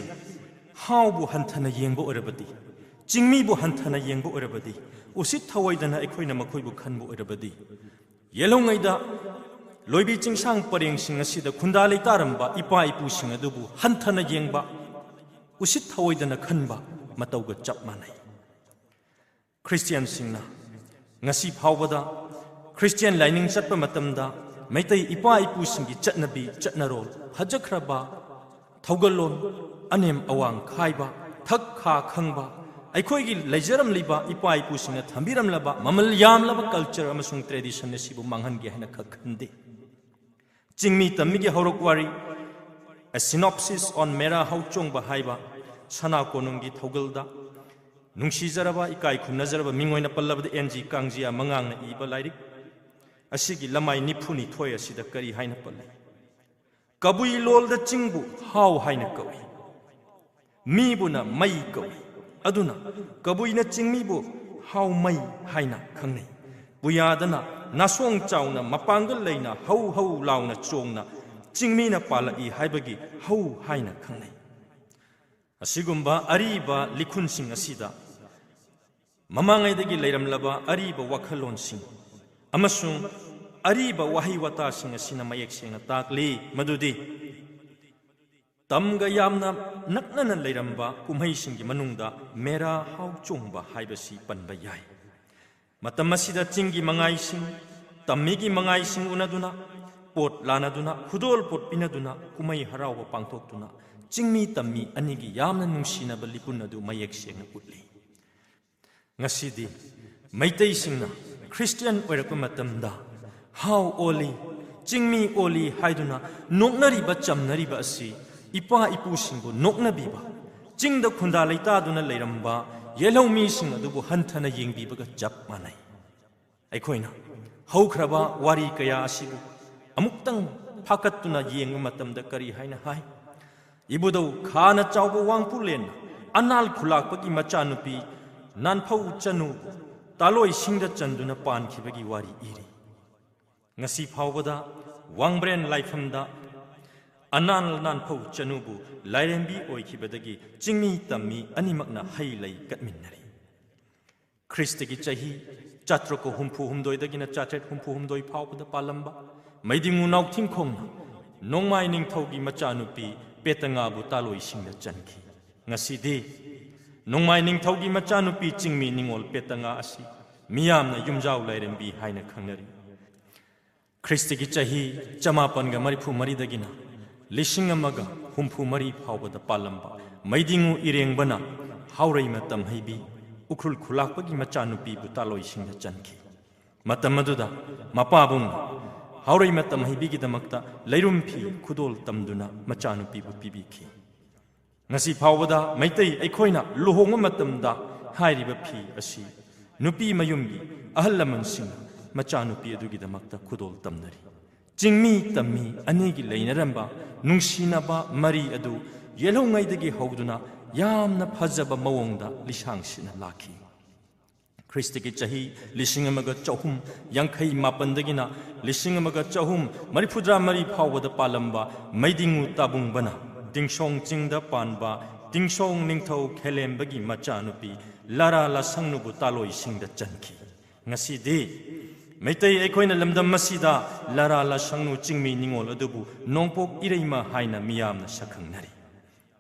ꯍꯥꯎꯕꯨ ꯍꯟꯊꯅ ꯌꯦꯡꯕ ꯑꯣꯏꯔꯕꯗꯤ, ꯆꯤꯡꯃꯤꯕꯨ ꯍꯟꯊꯅ ꯌꯦꯡꯕ ꯑꯣꯏꯔꯕꯗꯤ, ꯎꯁꯤꯠ ꯊꯑꯣꯏꯗꯅ ꯑꯩꯈꯣꯏꯅ ꯃꯈꯣꯏꯕꯨ ꯈꯟꯕ ꯑꯣꯏꯔꯕꯗꯤ, ꯌꯦꯜꯍꯧꯉꯩꯗ ꯂꯣꯏꯕꯤ ꯆꯤꯡꯁꯥꯡ ꯄꯔꯦꯡꯁꯤꯡ ꯑꯁꯤꯗ ꯈꯨꯟꯗꯥ ꯂꯩꯇꯥꯔꯝꯕ ꯏꯄꯥ ꯏꯄꯨꯁꯤꯡ ꯑꯗꯨꯕꯨ ꯍꯟꯊꯅ ꯌꯦꯡꯕ, ꯎꯁꯤꯠ ꯊꯑꯣꯏꯗꯅ ꯈꯟꯕ ꯃꯇꯧꯒ ꯆꯞ ꯃꯥꯟꯅꯩ꯫ ꯈ꯭ꯔꯤꯁꯇꯤꯌꯥꯟꯁꯤꯡꯅ ꯉꯁꯤ ꯐꯥꯎꯕꯗ ꯈ꯭ꯔꯤꯁꯇꯤꯌꯥꯟ ꯂꯥꯏꯅꯤꯡ ꯆꯠꯄ ꯃꯇꯝꯗ ꯃꯩꯇꯩ ꯏꯄꯥ ꯏꯄꯨꯁꯤꯡꯒꯤ ꯆꯠꯅꯕꯤ ꯆꯠꯅꯔꯣꯜ, ꯐꯖꯈ꯭ꯔꯕ ꯊꯧꯒꯜꯂꯣꯟ, ꯑꯅꯦꯝ ꯑꯋꯥꯡ ꯈꯥꯏꯕ, ꯊꯛ ꯈꯥ ꯈꯪꯕ, ꯑꯩꯈꯣꯏꯒꯤ ꯂꯩꯖꯔꯝꯂꯤꯕ ꯏꯄꯥ ꯏꯄꯨꯁꯤꯡꯅ ꯊꯝꯕꯤꯔꯝꯂꯕ ꯃꯃꯜ ꯌꯥꯝꯂꯕ ꯀꯜꯆꯔ ꯑꯃꯁꯨꯡ ꯇ꯭ꯔꯦꯗꯤꯁꯟ ꯑꯁꯤꯕꯨ ꯃꯥꯡꯍꯟꯒꯦ ꯍꯥꯏꯅ ꯈꯛ ꯈꯟꯗꯦ꯫ ꯆꯤꯡꯃꯤ ꯇꯝꯃꯤꯒꯤ ꯍꯧꯔꯛ ꯋꯥꯔꯤ, A Synopsis on ꯃꯦꯔꯥ ꯍꯥꯎꯆꯣꯡꯕ ꯍꯥꯏꯕ ꯁꯅꯥ ꯀꯣꯅꯨꯡꯒꯤ ꯊꯧꯒꯜꯗ ꯅꯨꯡꯁꯤꯖꯔꯕ, ꯏꯀꯥꯏ ꯈꯨꯝꯅꯖꯔꯕ ꯃꯤꯡ ꯑꯣꯏꯅ ꯄꯜꯂꯕꯗ ꯑꯦꯟ ꯖꯤ ꯀꯥꯡꯖꯤꯌꯥ ꯃꯉꯥꯡꯅ ꯏꯕ ꯂꯥꯏꯔꯤꯛ ꯑꯁꯤꯒꯤ ꯂꯃꯥꯏ ꯅꯤꯐꯨ ꯅꯤꯊꯣꯏ ꯑꯁꯤꯗ ꯀꯔꯤ ꯍꯥꯏꯅ ꯄꯜꯂꯤ? ꯀꯕꯨꯏ ꯂꯣꯜꯗ ꯆꯤꯡꯕꯨ ꯍꯥꯎ ꯍꯥꯏꯅ ꯀꯧꯏ, ꯃꯤꯕꯨꯅ ꯃꯩ ꯀꯧꯏ꯫ ꯑꯗꯨꯅ ꯀꯕꯨꯏꯅ ꯆꯤꯡꯃꯤꯕꯨ ꯍꯥꯎ ꯃꯩ ꯍꯥꯏꯅ ꯈꯪꯅꯩ꯫ ꯄꯨꯌꯥꯗꯅ ꯅꯥꯁꯣꯡ ꯆꯥꯎꯅ ꯃꯄꯥꯡꯒꯜ ꯂꯩꯅ ꯍꯧ ꯍꯧ ꯂꯥꯎꯅ ꯆꯣꯡꯅ ꯆꯤꯡꯃꯤꯅ ꯄꯥꯜꯂꯛꯏ ꯍꯥꯏꯕꯒꯤ ꯍꯧ ꯍꯥꯏꯅ ꯈꯪꯅꯩ꯫ ꯑꯁꯤꯒꯨꯝꯕ ꯑꯔꯤꯕ ꯂꯤꯈꯨꯟꯁꯤꯡ ꯑꯁꯤꯗ ꯃꯃꯥꯡꯉꯩꯗꯒꯤ ꯂꯩꯔꯝꯂꯕ ꯑꯔꯤꯕ ꯋꯥꯈꯜꯂꯣꯟꯁꯤꯡ ꯑꯃꯁꯨꯡ ꯑꯔꯤꯕ ꯋꯥꯍꯩ ꯋꯥꯇꯥꯁꯤꯡ ꯑꯁꯤꯅ ꯃꯌꯦꯛ ꯁꯦꯡꯅ ꯇꯥꯛꯂꯤ ꯃꯗꯨꯗꯤ ꯇꯝꯒ ꯌꯥꯝꯅ ꯅꯛꯅꯅ ꯂꯩꯔꯝꯕ ꯀꯨꯝꯍꯩꯁꯤꯡꯒꯤ ꯃꯅꯨꯡꯗ ꯃꯦꯔꯥ ꯍꯥꯎ ꯆꯣꯡꯕ ꯍꯥꯏꯕꯁꯤ ꯄꯟꯕ ꯌꯥꯏ꯫ ꯃꯇꯝ ꯑꯁꯤꯗ ꯆꯤꯡꯒꯤ ꯃꯉꯥꯏꯁꯤꯡ, ꯇꯝꯃꯤꯒꯤ ꯃꯉꯥꯏꯁꯤꯡ ꯎꯅꯗꯨꯅ, ꯄꯣꯠ ꯂꯥꯟꯅꯗꯨꯅ, ꯈꯨꯗꯣꯜ ꯄꯣꯠ ꯄꯤꯅꯗꯨꯅ, ꯀꯨꯝꯍꯩ ꯍꯔꯥꯎꯕ ꯄꯥꯡꯊꯣꯛꯇꯨꯅ ꯆꯤꯡꯃꯤ ꯇꯝꯃꯤ ꯑꯅꯤꯒꯤ ꯌꯥꯝꯅ ꯅꯨꯡꯁꯤꯅꯕ ꯂꯤꯄꯨꯟ ꯑꯗꯨ ꯃꯌꯦꯛ ꯁꯦꯡꯅ ꯎꯠꯂꯤ꯫ ꯉꯁꯤꯗꯤ ꯃꯩꯇꯩꯁꯤꯡꯅ ꯈ꯭ꯔꯤꯁꯇꯤꯌꯥꯟ ꯑꯣꯏꯔꯛꯄ ꯃꯇꯝꯗ ꯍꯥꯎ ꯑꯣꯜꯂꯤ, ꯆꯤꯡꯃꯤ ꯑꯣꯜꯂꯤ ꯍꯥꯏꯗꯨꯅ ꯅꯣꯛꯅꯔꯤꯕ ꯆꯝꯅꯔꯤꯕ ꯑꯁꯤ ꯏꯄꯥ ꯏꯄꯨꯁꯤꯡꯕꯨ ꯅꯣꯛꯅꯕꯤꯕ, ꯆꯤꯡꯗ ꯈꯨꯟꯗꯥ ꯂꯩꯇꯥꯗꯨꯅ ꯂꯩꯔꯝꯕ ꯌꯦꯜꯍꯧ ꯃꯤꯁꯤꯡ ꯑꯗꯨꯕꯨ ꯍꯟꯊꯅ ꯌꯦꯡꯕꯤꯕꯒ ꯆꯞ ꯃꯥꯟꯅꯩ꯫ ꯑꯩꯈꯣꯏꯅ ꯍꯧꯈ꯭ꯔꯕ ꯋꯥꯔꯤ ꯀꯌꯥ ꯑꯁꯤꯕꯨ ꯑꯃꯨꯛꯇꯪ ꯐꯥꯀꯠꯇꯨꯅ ꯌꯦꯡꯕ ꯃꯇꯝꯗ ꯀꯔꯤ ꯍꯥꯏꯅ ꯍꯥꯏ? ꯏꯕꯨꯙꯧ ꯈꯥꯅ ꯆꯥꯎꯕ ꯋꯥꯡꯄꯨꯂꯦꯟꯅ ꯑꯅꯥꯜ ꯈꯨꯂꯥꯛꯄꯒꯤ ꯃꯆꯥꯅꯨꯄꯤ ꯅꯥꯟꯐꯧ ꯆꯅꯨꯕꯨ ꯇꯥꯂꯣꯏꯁꯤꯡꯗ ꯆꯟꯗꯨꯅ ꯄꯥꯟꯈꯤꯕꯒꯤ ꯋꯥꯔꯤ ꯏꯔꯤ꯫ ꯉꯁꯤ ꯐꯥꯎꯕꯗ ꯋꯥꯡꯕ꯭ꯔꯦꯟ ꯂꯥꯏꯐꯝꯗ ꯑꯅꯥꯜ ꯅꯥꯟꯐꯧ ꯆꯅꯨꯕꯨ ꯂꯥꯏꯔꯦꯝꯕꯤ ꯑꯣꯏꯈꯤꯕꯗꯒꯤ ꯆꯤꯡꯃꯤ ꯇꯝꯃꯤ ꯑꯅꯤꯃꯛꯅ ꯍꯩ ꯂꯩ ꯀꯠꯃꯤꯟꯅꯔꯤ꯫ ꯈ꯭ꯔꯤꯁꯇꯒꯤ ꯆꯍꯤ ꯆꯥꯇ꯭ꯔꯨꯛꯀ ꯍꯨꯝꯐꯨ ꯍꯨꯝꯗꯣꯏꯗꯒꯤꯅ ꯆꯥꯇ꯭ꯔꯦꯠ ꯍꯨꯝꯐꯨ ꯍꯨꯝꯗꯣꯏ ꯐꯥꯎꯕꯗ ꯄꯥꯜꯂꯝꯕ ꯃꯩꯗꯤꯡꯉꯨ ꯅꯥꯎꯊꯤꯡꯈꯣꯡꯅ ꯅꯣꯡꯃꯥꯏ ꯅꯤꯡꯊꯧꯒꯤ ꯃꯆꯥꯅꯨꯄꯤ ꯄꯦꯇꯉꯥꯕꯨ ꯇꯥꯂꯣꯏꯁꯤꯡꯗ ꯆꯟꯈꯤ꯫ ꯉꯁꯤꯗꯤ ꯅꯣꯡꯃꯥꯏ ꯅꯤꯡꯊꯧꯒꯤ ꯃꯆꯥꯅꯨꯄꯤ ꯆꯤꯡꯃꯤ ꯅꯤꯉꯣꯜ ꯄꯦꯇꯉꯥ ꯑꯁꯤ ꯃꯤꯌꯥꯝꯅ ꯌꯨꯝꯖꯥꯎ ꯂꯥꯏꯔꯦꯝꯕꯤ ꯍꯥꯏꯅ ꯈꯪꯅꯔꯤ꯫ ꯈ꯭ꯔꯤꯁꯇꯒꯤ ꯆꯍꯤ ꯆꯃꯥꯄꯟꯒ ꯃꯔꯤꯐꯨ ꯃꯔꯤꯗꯒꯤꯅ ꯂꯤꯁꯤꯡ ꯑꯃꯒ ꯍꯨꯝꯐꯨ ꯃꯔꯤ ꯐꯥꯎꯕꯗ ꯄꯥꯜꯂꯝꯕ ꯃꯩꯗꯤꯡꯉꯨ ꯏꯔꯦꯡꯕꯅ ꯍꯥꯎꯔꯩ ꯃꯇꯝ ꯍꯩꯕꯤ ꯎꯈ꯭ꯔꯨꯜ ꯈꯨꯂꯥꯛꯄꯒꯤ ꯃꯆꯥꯅꯨꯄꯤꯕꯨ ꯇꯥꯂꯣꯏꯁꯤꯡꯗ ꯆꯟꯈꯤ꯫ ꯃꯇꯝ ꯑꯗꯨꯗ ꯃꯄꯥꯕꯨꯡꯅ ꯍꯥꯎꯔꯩ ꯃꯇꯝ ꯍꯩꯕꯤꯒꯤꯗꯃꯛꯇ ꯂꯩꯔꯨꯝ ꯐꯤ ꯈꯨꯗꯣꯜ ꯇꯝꯗꯨꯅ ꯃꯆꯥꯅꯨꯄꯤꯕꯨ ꯄꯤꯕꯤꯈꯤ꯫ ꯉꯁꯤ ꯐꯥꯎꯕꯗ ꯃꯩꯇꯩ ꯑꯩꯈꯣꯏꯅ ꯂꯨꯍꯣꯡꯕ ꯃꯇꯝꯗ ꯍꯥꯏꯔꯤꯕ ꯐꯤ ꯑꯁꯤ ꯅꯨꯄꯤ ꯃꯌꯨꯝꯒꯤ ꯑꯍꯜ ꯂꯃꯟꯁꯤꯡꯅ ꯃꯆꯥꯅꯨꯄꯤ ꯑꯗꯨꯒꯤꯗꯃꯛꯇ ꯈꯨꯗꯣꯜ ꯇꯝꯅꯔꯤ꯫ ꯆꯤꯡꯃꯤ ꯇꯝꯃꯤ ꯑꯅꯤꯒꯤ ꯂꯩꯅꯔꯝꯕ ꯅꯨꯡꯁꯤꯅꯕ ꯃꯔꯤ ꯑꯗꯨ ꯌꯦꯜꯍꯧꯉꯩꯗꯒꯤ ꯍꯧꯗꯨꯅ ꯌꯥꯝꯅ ꯐꯖꯕ ꯃꯑꯣꯡꯗ ꯂꯤꯁꯥꯡꯁꯤꯠꯅ ꯂꯥꯛꯈꯤ꯫ ꯈ꯭ꯔꯤꯁꯇꯒꯤ ꯆꯍꯤ ꯂꯤꯁꯤꯡ ꯑꯃꯒ ꯆꯍꯨꯝ ꯌꯥꯡꯈꯩ ꯃꯥꯄꯟꯗꯒꯤꯅ ꯂꯤꯁꯤꯡ ꯑꯃꯒ ꯆꯍꯨꯝ ꯃꯔꯤꯐꯨꯇꯔꯥ ꯃꯔꯤ ꯐꯥꯎꯕꯗ ꯄꯥꯜꯂꯝꯕ ꯃꯩꯗꯤꯡꯉꯨ ꯇꯥꯕꯨꯡꯕꯅ ꯇꯤꯡꯁꯣꯡ ꯆꯤꯡꯗ ꯄꯥꯟꯕ ꯇꯤꯡꯁꯣꯡ ꯅꯤꯡꯊꯧ ꯈꯦꯂꯦꯝꯕꯒꯤ ꯃꯆꯥꯅꯨꯄꯤ ꯂꯥꯔꯥ ꯂꯥꯁꯪꯅꯨꯕꯨ ꯇꯥꯂꯣꯏꯁꯤꯡꯗ ꯆꯟꯈꯤ꯫ ꯉꯁꯤꯗꯤ ꯃꯩꯇꯩ ꯑꯩꯈꯣꯏꯅ ꯂꯝꯗꯝ ꯑꯁꯤꯗ ꯂꯥꯔꯥ ꯂꯥꯁꯪꯅꯨ ꯆꯤꯡꯃꯤ ꯅꯤꯉꯣꯜ ꯑꯗꯨꯕꯨ ꯅꯣꯡꯄꯣꯛ ꯏꯔꯩꯃ ꯍꯥꯏꯅ ꯃꯤꯌꯥꯝꯅ ꯁꯛꯈꯪꯅꯔꯤ꯫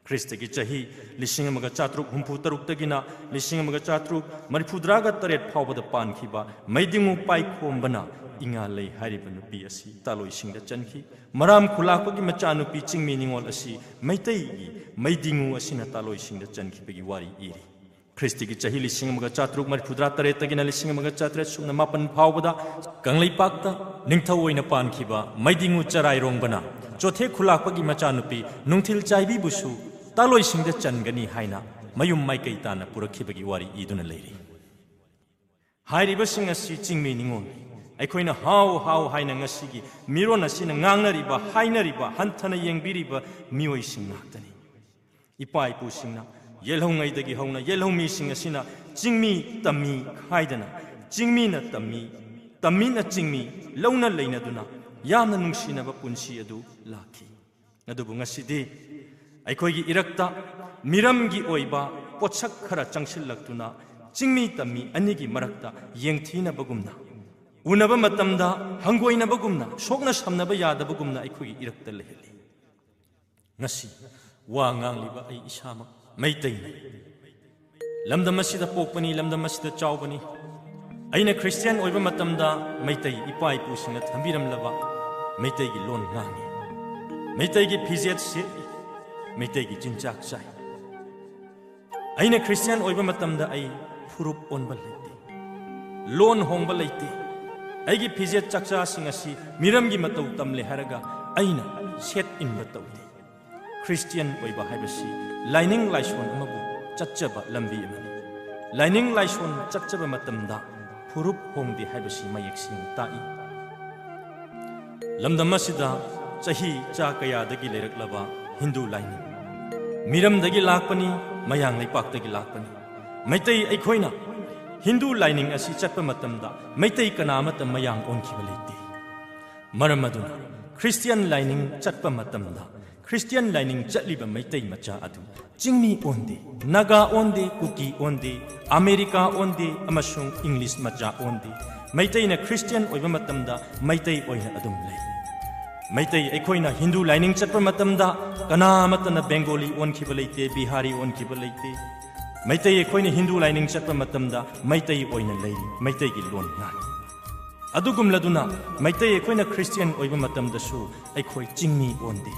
ꯈ꯭ꯔꯤꯁꯇꯒꯤ ꯆꯍꯤ ꯂꯤꯁꯤꯡ ꯑꯃꯒ ꯆꯥꯇ꯭ꯔꯨꯛ ꯍꯨꯝꯐꯨ ꯇꯔꯨꯛꯇꯒꯤꯅ ꯂꯤꯁꯤꯡ ꯑꯃꯒ ꯆꯥꯇ꯭ꯔꯨꯛ ꯃꯔꯤꯐꯨꯇꯔꯥꯒ ꯇꯔꯦꯠ ꯐꯥꯎꯕꯗ ꯄꯥꯟꯈꯤꯕ ꯃꯩꯗꯤꯡꯉꯨ ꯄꯥꯏꯈꯣꯝꯕꯅ ꯏꯉꯥ ꯂꯩ ꯍꯥꯏꯔꯤꯕ ꯅꯨꯄꯤ ꯑꯁꯤ ꯇꯥꯂꯣꯏꯁꯤꯡꯗ ꯆꯟꯈꯤ꯫ ꯃꯔꯥꯝ ꯈꯨꯂꯥꯛꯄꯒꯤ ꯃꯆꯥꯅꯨꯄꯤ ꯆꯤꯡꯃꯤ ꯅꯤꯉꯣꯜ ꯑꯁꯤ ꯃꯩꯇꯩꯒꯤ ꯃꯩꯗꯤꯡꯉꯨ ꯑꯁꯤꯅ ꯇꯥꯂꯣꯏꯁꯤꯡꯗ ꯆꯟꯈꯤꯕꯒꯤ ꯋꯥꯔꯤ ꯏꯔꯤ꯫ ꯈ꯭ꯔꯤꯁꯇꯒꯤ ꯆꯍꯤ ꯂꯤꯁꯤꯡ ꯑꯃꯒ ꯆꯥꯇ꯭ꯔꯨꯛ ꯃꯔꯤꯐꯨꯇꯔꯥ ꯇꯔꯦꯠꯇꯒꯤꯅ ꯂꯤꯁꯤꯡ ꯑꯃꯒ ꯆꯥꯇ꯭ꯔꯦꯠ ꯁꯨꯞꯅ ꯃꯥꯄꯟ ꯐꯥꯎꯕꯗ ꯀꯪꯂꯩꯄꯥꯛꯇ ꯅꯤꯡꯊꯧ ꯑꯣꯏꯅ ꯄꯥꯟꯈꯤꯕ ꯃꯩꯗꯤꯡꯉꯨ ꯆꯔꯥꯏꯔꯣꯡꯕꯅ ꯆꯣꯊꯦ ꯈꯨꯂꯥꯛꯄꯒꯤ ꯃꯆꯥꯅꯨꯄꯤ ꯅꯨꯡꯊꯤꯜ ꯆꯥꯏꯕꯤꯕꯨꯁꯨ ꯇꯥꯂꯣꯏꯁꯤꯡꯗ ꯆꯟꯒꯅꯤ ꯍꯥꯏꯅ ꯃꯌꯨꯝ ꯃꯥꯏꯀꯩ ꯇꯥꯅ ꯄꯨꯔꯛꯈꯤꯕꯒꯤ ꯋꯥꯔꯤ ꯏꯗꯨꯅ ꯂꯩꯔꯤ꯫ ꯍꯥꯏꯔꯤꯕꯁꯤꯡ ꯑꯁꯤ ꯆꯤꯡꯃꯤ ꯅꯤꯉꯣꯜ ꯑꯩꯈꯣꯏꯅ ꯍꯥꯎ ꯍꯥꯎ ꯍꯥꯏꯅ ꯉꯁꯤꯒꯤ ꯃꯤꯔꯣꯟ ꯑꯁꯤꯅ ꯉꯥꯡꯅꯔꯤꯕ, ꯍꯥꯏꯅꯔꯤꯕ, ꯍꯟꯊꯅ ꯌꯦꯡꯕꯤꯔꯤꯕ ꯃꯤꯑꯣꯏꯁꯤꯡ ꯉꯥꯛꯇꯅꯤ꯫ ꯏꯄꯥ ꯏꯄꯨꯁꯤꯡꯅ ꯌꯦꯜꯍꯧꯉꯩꯗꯒꯤ ꯍꯧꯅ ꯌꯦꯜꯍꯧꯃꯤꯁꯤꯡ ꯑꯁꯤꯅ ꯆꯤꯡꯃꯤ ꯇꯝꯃꯤ ꯈꯥꯏꯗꯅ, ꯆꯤꯡꯃꯤꯅ ꯇꯝꯃꯤ, ꯇꯝꯃꯤꯅ ꯆꯤꯡꯃꯤ ꯂꯧꯅ ꯂꯩꯅꯗꯨꯅ ꯌꯥꯝꯅ ꯅꯨꯡꯁꯤꯅꯕ ꯄꯨꯟꯁꯤ ꯑꯗꯨ ꯂꯥꯛꯈꯤ꯫ ꯑꯗꯨꯕꯨ ꯉꯁꯤꯗꯤ ꯑꯩꯈꯣꯏꯒꯤ ꯏꯔꯛꯇ ꯃꯤꯔꯝꯒꯤ ꯑꯣꯏꯕ ꯄꯣꯠꯁꯛ ꯈꯔ ꯆꯪꯁꯤꯜꯂꯛꯇꯨꯅ ꯆꯤꯡꯃꯤ ꯇꯝꯃꯤ ꯑꯅꯤꯒꯤ ꯃꯔꯛꯇ ꯌꯦꯡꯊꯤꯅꯕꯒꯨꯝꯅ, ꯎꯅꯕ ꯃꯇꯝꯗ ꯍꯪꯒꯣꯏꯅꯕꯒꯨꯝꯅ, ꯁꯣꯛꯅ ꯁꯝꯅꯕ ꯌꯥꯗꯕꯒꯨꯝꯅ ꯑꯩꯈꯣꯏꯒꯤ ꯏꯔꯛꯇ ꯂꯩꯍꯜꯂꯤ꯫ ꯉꯁꯤ ꯋꯥ ꯉꯥꯡꯂꯤꯕ ꯑꯩ ꯏꯁꯥꯃꯛ ꯃꯩꯇꯩꯅꯤ꯫ ꯂꯝꯗꯝ ꯑꯁꯤꯗ ꯄꯣꯛꯄꯅꯤ, ꯂꯝꯗꯝ ꯑꯁꯤꯗ ꯆꯥꯎꯕꯅꯤ꯫ ꯑꯩꯅ ꯈ꯭ꯔꯤꯁꯇꯤꯌꯥꯟ ꯑꯣꯏꯕ ꯃꯇꯝꯗ ꯃꯩꯇꯩ ꯏꯄꯥ ꯏꯄꯨꯁꯤꯡꯅ ꯊꯝꯕꯤꯔꯝꯂꯕ ꯃꯩꯇꯩꯒꯤ ꯂꯣꯟ ꯉꯥꯡꯉꯤ꯫ ꯃꯩꯇꯩꯒꯤ ꯐꯤꯖꯦꯠ ꯁꯦꯠꯂꯤ, ꯃꯩꯇꯩꯒꯤ ꯆꯤꯟꯖꯥꯛ ꯆꯥꯏ꯫ ꯑꯩꯅ ꯈ꯭ꯔꯤꯁꯇꯤꯌꯥꯟ ꯑꯣꯏꯕ ꯃꯇꯝꯗ ꯑꯩ ꯐꯨꯔꯨꯞ ꯑꯣꯟꯕ ꯂꯩꯇꯦ, ꯂꯣꯟ ꯍꯣꯡꯕ ꯂꯩꯇꯦ꯫ ꯑꯩꯒꯤ ꯐꯤꯖꯦꯠ ꯆꯥꯛꯆꯥꯁꯤꯡ ꯑꯁꯤ ꯃꯤꯔꯝꯒꯤ ꯃꯇꯧ ꯇꯝꯂꯦ ꯍꯥꯏꯔꯒ ꯑꯩꯅ ꯁꯦꯠ ꯏꯟꯕ ꯇꯧꯗꯦ꯫ ꯈ꯭ꯔꯤꯁꯇꯤꯌꯥꯟ ꯑꯣꯏꯕ ꯍꯥꯏꯕꯁꯤ ꯂꯥꯏꯅꯤꯡ ꯂꯥꯏꯁꯣꯟ ꯑꯃꯕꯨ ꯆꯠꯆꯕ ꯂꯝꯕꯤ ꯑꯃꯅꯤ꯫ ꯂꯥꯏꯅꯤꯡ ꯂꯥꯏꯁꯣꯟ ꯆꯠꯆꯕ ꯃꯇꯝꯗ ꯐꯨꯔꯨꯞ ꯍꯣꯡꯗꯦ ꯍꯥꯏꯕꯁꯤ ꯃꯌꯦꯛ ꯁꯦꯡꯅ ꯇꯥꯛꯏ꯫ ꯂꯝꯗꯝ ꯑꯁꯤꯗ ꯆꯍꯤ ꯆꯥ ꯀꯌꯥꯗꯒꯤ ꯂꯩꯔꯛꯂꯕ ꯍꯤꯟꯗꯨ ꯂꯥꯏꯅꯤꯡ, ꯃꯤꯔꯝꯗꯒꯤ ꯂꯥꯛꯄꯅꯤ, ꯃꯌꯥꯡ ꯂꯩꯄꯥꯛꯇꯒꯤ ꯂꯥꯛꯄꯅꯤ꯫ ꯃꯩꯇꯩ ꯑꯩꯈꯣꯏꯅ ꯍꯤꯟꯗꯨ ꯂꯥꯏꯅꯤꯡ ꯑꯁꯤ ꯆꯠꯄ ꯃꯇꯝꯗ ꯃꯩꯇꯩ ꯀꯅꯥ ꯑꯃꯠꯇ ꯃꯌꯥꯡ ꯑꯣꯟꯈꯤꯕ ꯂꯩꯇꯦ꯫ ꯃꯔꯝ ꯑꯗꯨꯅ ꯈ꯭ꯔꯤꯁꯇꯤꯌꯥꯟ ꯂꯥꯏꯅꯤꯡ ꯆꯠꯄ ꯃꯇꯝꯗ ꯈ꯭ꯔꯤꯁꯇꯤꯌꯥꯟ ꯂꯥꯏꯅꯤꯡ ꯆꯠꯂꯤꯕ ꯃꯩꯇꯩ ꯃꯆꯥ ꯑꯗꯨ ꯆꯤꯡꯃꯤ ꯑꯣꯟꯗꯦ, ꯅꯥꯒꯥ ꯑꯣꯟꯗꯦ, ꯀꯨꯀꯤ ꯑꯣꯟꯗꯦ, ꯑꯃꯦꯔꯤꯀꯥ ꯑꯣꯟꯗꯦ, ꯑꯃꯁꯨꯡ ꯏꯪꯂꯤꯁ ꯃꯆꯥ ꯑꯣꯟꯗꯦ꯫ ꯃꯩꯇꯩꯅ ꯈ꯭ꯔꯤꯁꯇꯤꯌꯥꯟ ꯑꯣꯏꯕ ꯃꯇꯝꯗ ꯃꯩꯇꯩ ꯑꯣꯏꯅ ꯑꯗꯨꯝ ꯂꯩ꯫ ꯃꯩꯇꯩ ꯑꯩꯈꯣꯏꯅ ꯍꯤꯟꯗꯨ ꯂꯥꯏꯅꯤꯡ ꯆꯠꯄ ꯃꯇꯝꯗ ꯀꯅꯥ ꯑꯃꯠꯇꯅ ꯕꯦꯡꯒꯣꯂꯤ ꯑꯣꯟꯈꯤꯕ ꯂꯩꯇꯦ, ꯕꯤꯍꯥꯔꯤ ꯑꯣꯟꯈꯤꯕ ꯂꯩꯇꯦ꯫ ꯃꯩꯇꯩ ꯑꯩꯈꯣꯏꯅ ꯍꯤꯟꯗꯨ ꯂꯥꯏꯅꯤꯡ ꯆꯠꯄ ꯃꯇꯝꯗ ꯃꯩꯇꯩ ꯑꯣꯏꯅ ꯂꯩꯔꯤ, ꯃꯩꯇꯩꯒꯤ ꯂꯣꯟ ꯉꯥꯡꯏ꯫ ꯑꯗꯨꯒꯨꯝꯂꯗꯨꯅ ꯃꯩꯇꯩ ꯑꯩꯈꯣꯏꯅ ꯈ꯭ꯔꯤꯁꯇꯤꯌꯥꯟ ꯑꯣꯏꯕ ꯃꯇꯝꯗꯁꯨ ꯑꯩꯈꯣꯏ ꯆꯤꯡꯃꯤ ꯑꯣꯟꯗꯦ,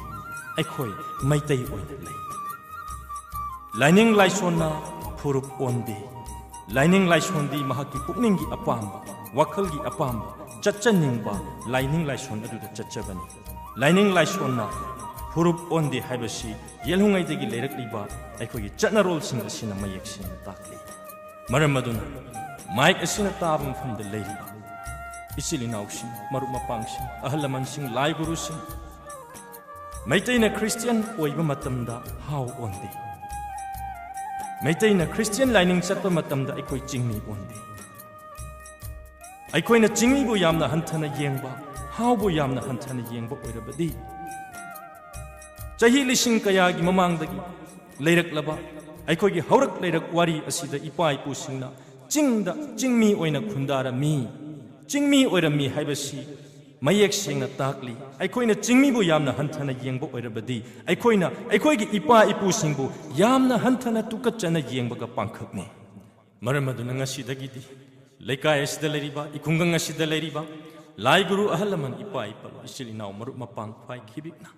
ꯑꯩꯈꯣꯏ ꯃꯩꯇꯩ ꯑꯣꯏꯅ ꯂꯩ꯫ ꯂꯥꯏꯅꯤꯡ ꯂꯥꯏꯁꯣꯟꯅ ꯐꯨꯔꯨꯞ ꯑꯣꯟꯗꯦ꯫ ꯂꯥꯏꯅꯤꯡ ꯂꯥꯏꯁꯣꯟꯗꯤ ꯃꯍꯥꯛꯀꯤ ꯄꯨꯛꯅꯤꯡꯒꯤ ꯑꯄꯥꯝꯕ, ꯋꯥꯈꯜꯒꯤ ꯑꯄꯥꯝꯕ, ꯆꯠꯆꯅꯤꯡꯕ ꯂꯥꯏꯅꯤꯡ ꯂꯥꯏꯁꯣꯟ ꯑꯗꯨꯗ ꯆꯠꯆꯕꯅꯤ꯫ ꯂꯥꯏꯅꯤꯡ ꯂꯥꯏꯁꯣꯟꯅ ꯐꯨꯔꯨꯞ ꯑꯣꯟꯗꯦ ꯍꯥꯏꯕꯁꯤ ꯌꯦꯜꯍꯧꯉꯩꯗꯒꯤ ꯂꯩꯔꯛꯂꯤꯕ ꯑꯩꯈꯣꯏꯒꯤ ꯆꯠꯅꯔꯣꯜꯁꯤꯡ ꯑꯁꯤꯅ ꯃꯌꯦꯛ ꯁꯦꯡꯅ ꯇꯥꯛꯂꯤ꯫ ꯃꯔꯝ ꯑꯗꯨꯅ ꯃꯥꯏꯛ ꯑꯁꯤꯅ ꯇꯥꯕ ꯃꯐꯝꯗ ꯂꯩꯔꯤꯕ ꯏꯆꯤꯜ ꯏꯅꯥꯎꯁꯤꯡ, ꯃꯔꯨꯞ ꯃꯄꯥꯡꯁꯤꯡ, ꯑꯍꯜ ꯂꯃꯟꯁꯤꯡ, ꯂꯥꯏ ꯒꯨꯔꯨꯁꯤꯡ, ꯃꯩꯇꯩꯅ ꯈ꯭ꯔꯤꯁꯇꯤꯌꯥꯟ ꯑꯣꯏꯕ ꯃꯇꯝꯗ ꯍꯥꯎ ꯑꯣꯟꯗꯦ꯫ ꯃꯩꯇꯩꯅ ꯈ꯭ꯔꯤꯁꯇꯤꯌꯥꯟ ꯂꯥꯏꯅꯤꯡ ꯆꯠꯄ ꯃꯇꯝꯗ ꯑꯩꯈꯣꯏ ꯆꯤꯡꯃꯤ ꯑꯣꯟꯗꯦ꯫ ꯑꯩꯈꯣꯏꯅ ꯆꯤꯡꯃꯤꯕꯨ ꯌꯥꯝꯅ ꯍꯟꯊꯅ ꯌꯦꯡꯕ, ꯍꯥꯎꯕꯨ ꯌꯥꯝꯅ ꯍꯟꯊꯅ ꯌꯦꯡꯕ ꯑꯣꯏꯔꯕꯗꯤ, ꯆꯍꯤ ꯂꯤꯁꯤꯡ ꯀꯌꯥꯒꯤ ꯃꯃꯥꯡꯗꯒꯤ ꯂꯩꯔꯛꯂꯕ ꯑꯩꯈꯣꯏꯒꯤ ꯍꯧꯔꯛ ꯂꯩꯔꯛ ꯋꯥꯔꯤ ꯑꯁꯤꯗ ꯏꯄꯥ ꯏꯄꯨꯁꯤꯡꯅ ꯆꯤꯡꯗ ꯆꯤꯡꯃꯤ ꯑꯣꯏꯅ ꯈꯨꯟꯗꯥꯔꯝꯃꯤ, ꯆꯤꯡꯃꯤ ꯑꯣꯏꯔꯝꯃꯤ ꯍꯥꯏꯕꯁꯤ ꯃꯌꯦꯛ ꯁꯦꯡꯅ ꯇꯥꯛꯂꯤ꯫ ꯑꯩꯈꯣꯏꯅ ꯆꯤꯡꯃꯤꯕꯨ ꯌꯥꯝꯅ ꯍꯟꯊꯅ ꯌꯦꯡꯕ ꯑꯣꯏꯔꯕꯗꯤ, ꯑꯩꯈꯣꯏꯅ ꯑꯩꯈꯣꯏꯒꯤ ꯏꯄꯥ ꯏꯄꯨꯁꯤꯡꯕꯨ ꯌꯥꯝꯅ ꯍꯟꯊꯅ ꯇꯨꯀꯠꯆꯅ ꯌꯦꯡꯕꯒ ꯄꯥꯡꯈꯛꯅꯤ꯫ ꯃꯔꯝ ꯑꯗꯨꯅ ꯉꯁꯤꯗꯒꯤꯗꯤ ꯂꯩꯀꯥꯏ ꯑꯁꯤꯗ ꯂꯩꯔꯤꯕ, ꯏꯈꯨꯡꯒꯪ ꯑꯁꯤꯗ ꯂꯩꯔꯤꯕ ꯂꯥꯏ ꯒꯨꯔꯨ, ꯑꯍꯜ ꯂꯃꯟ, ꯏꯄꯥ ꯏꯄꯥ, ꯏꯆꯤꯜ ꯏꯅꯥꯎ, ꯃꯔꯨꯞ ꯃꯄꯥꯡ ꯈ꯭ꯋꯥꯏ ꯈꯤꯕꯤꯛꯅ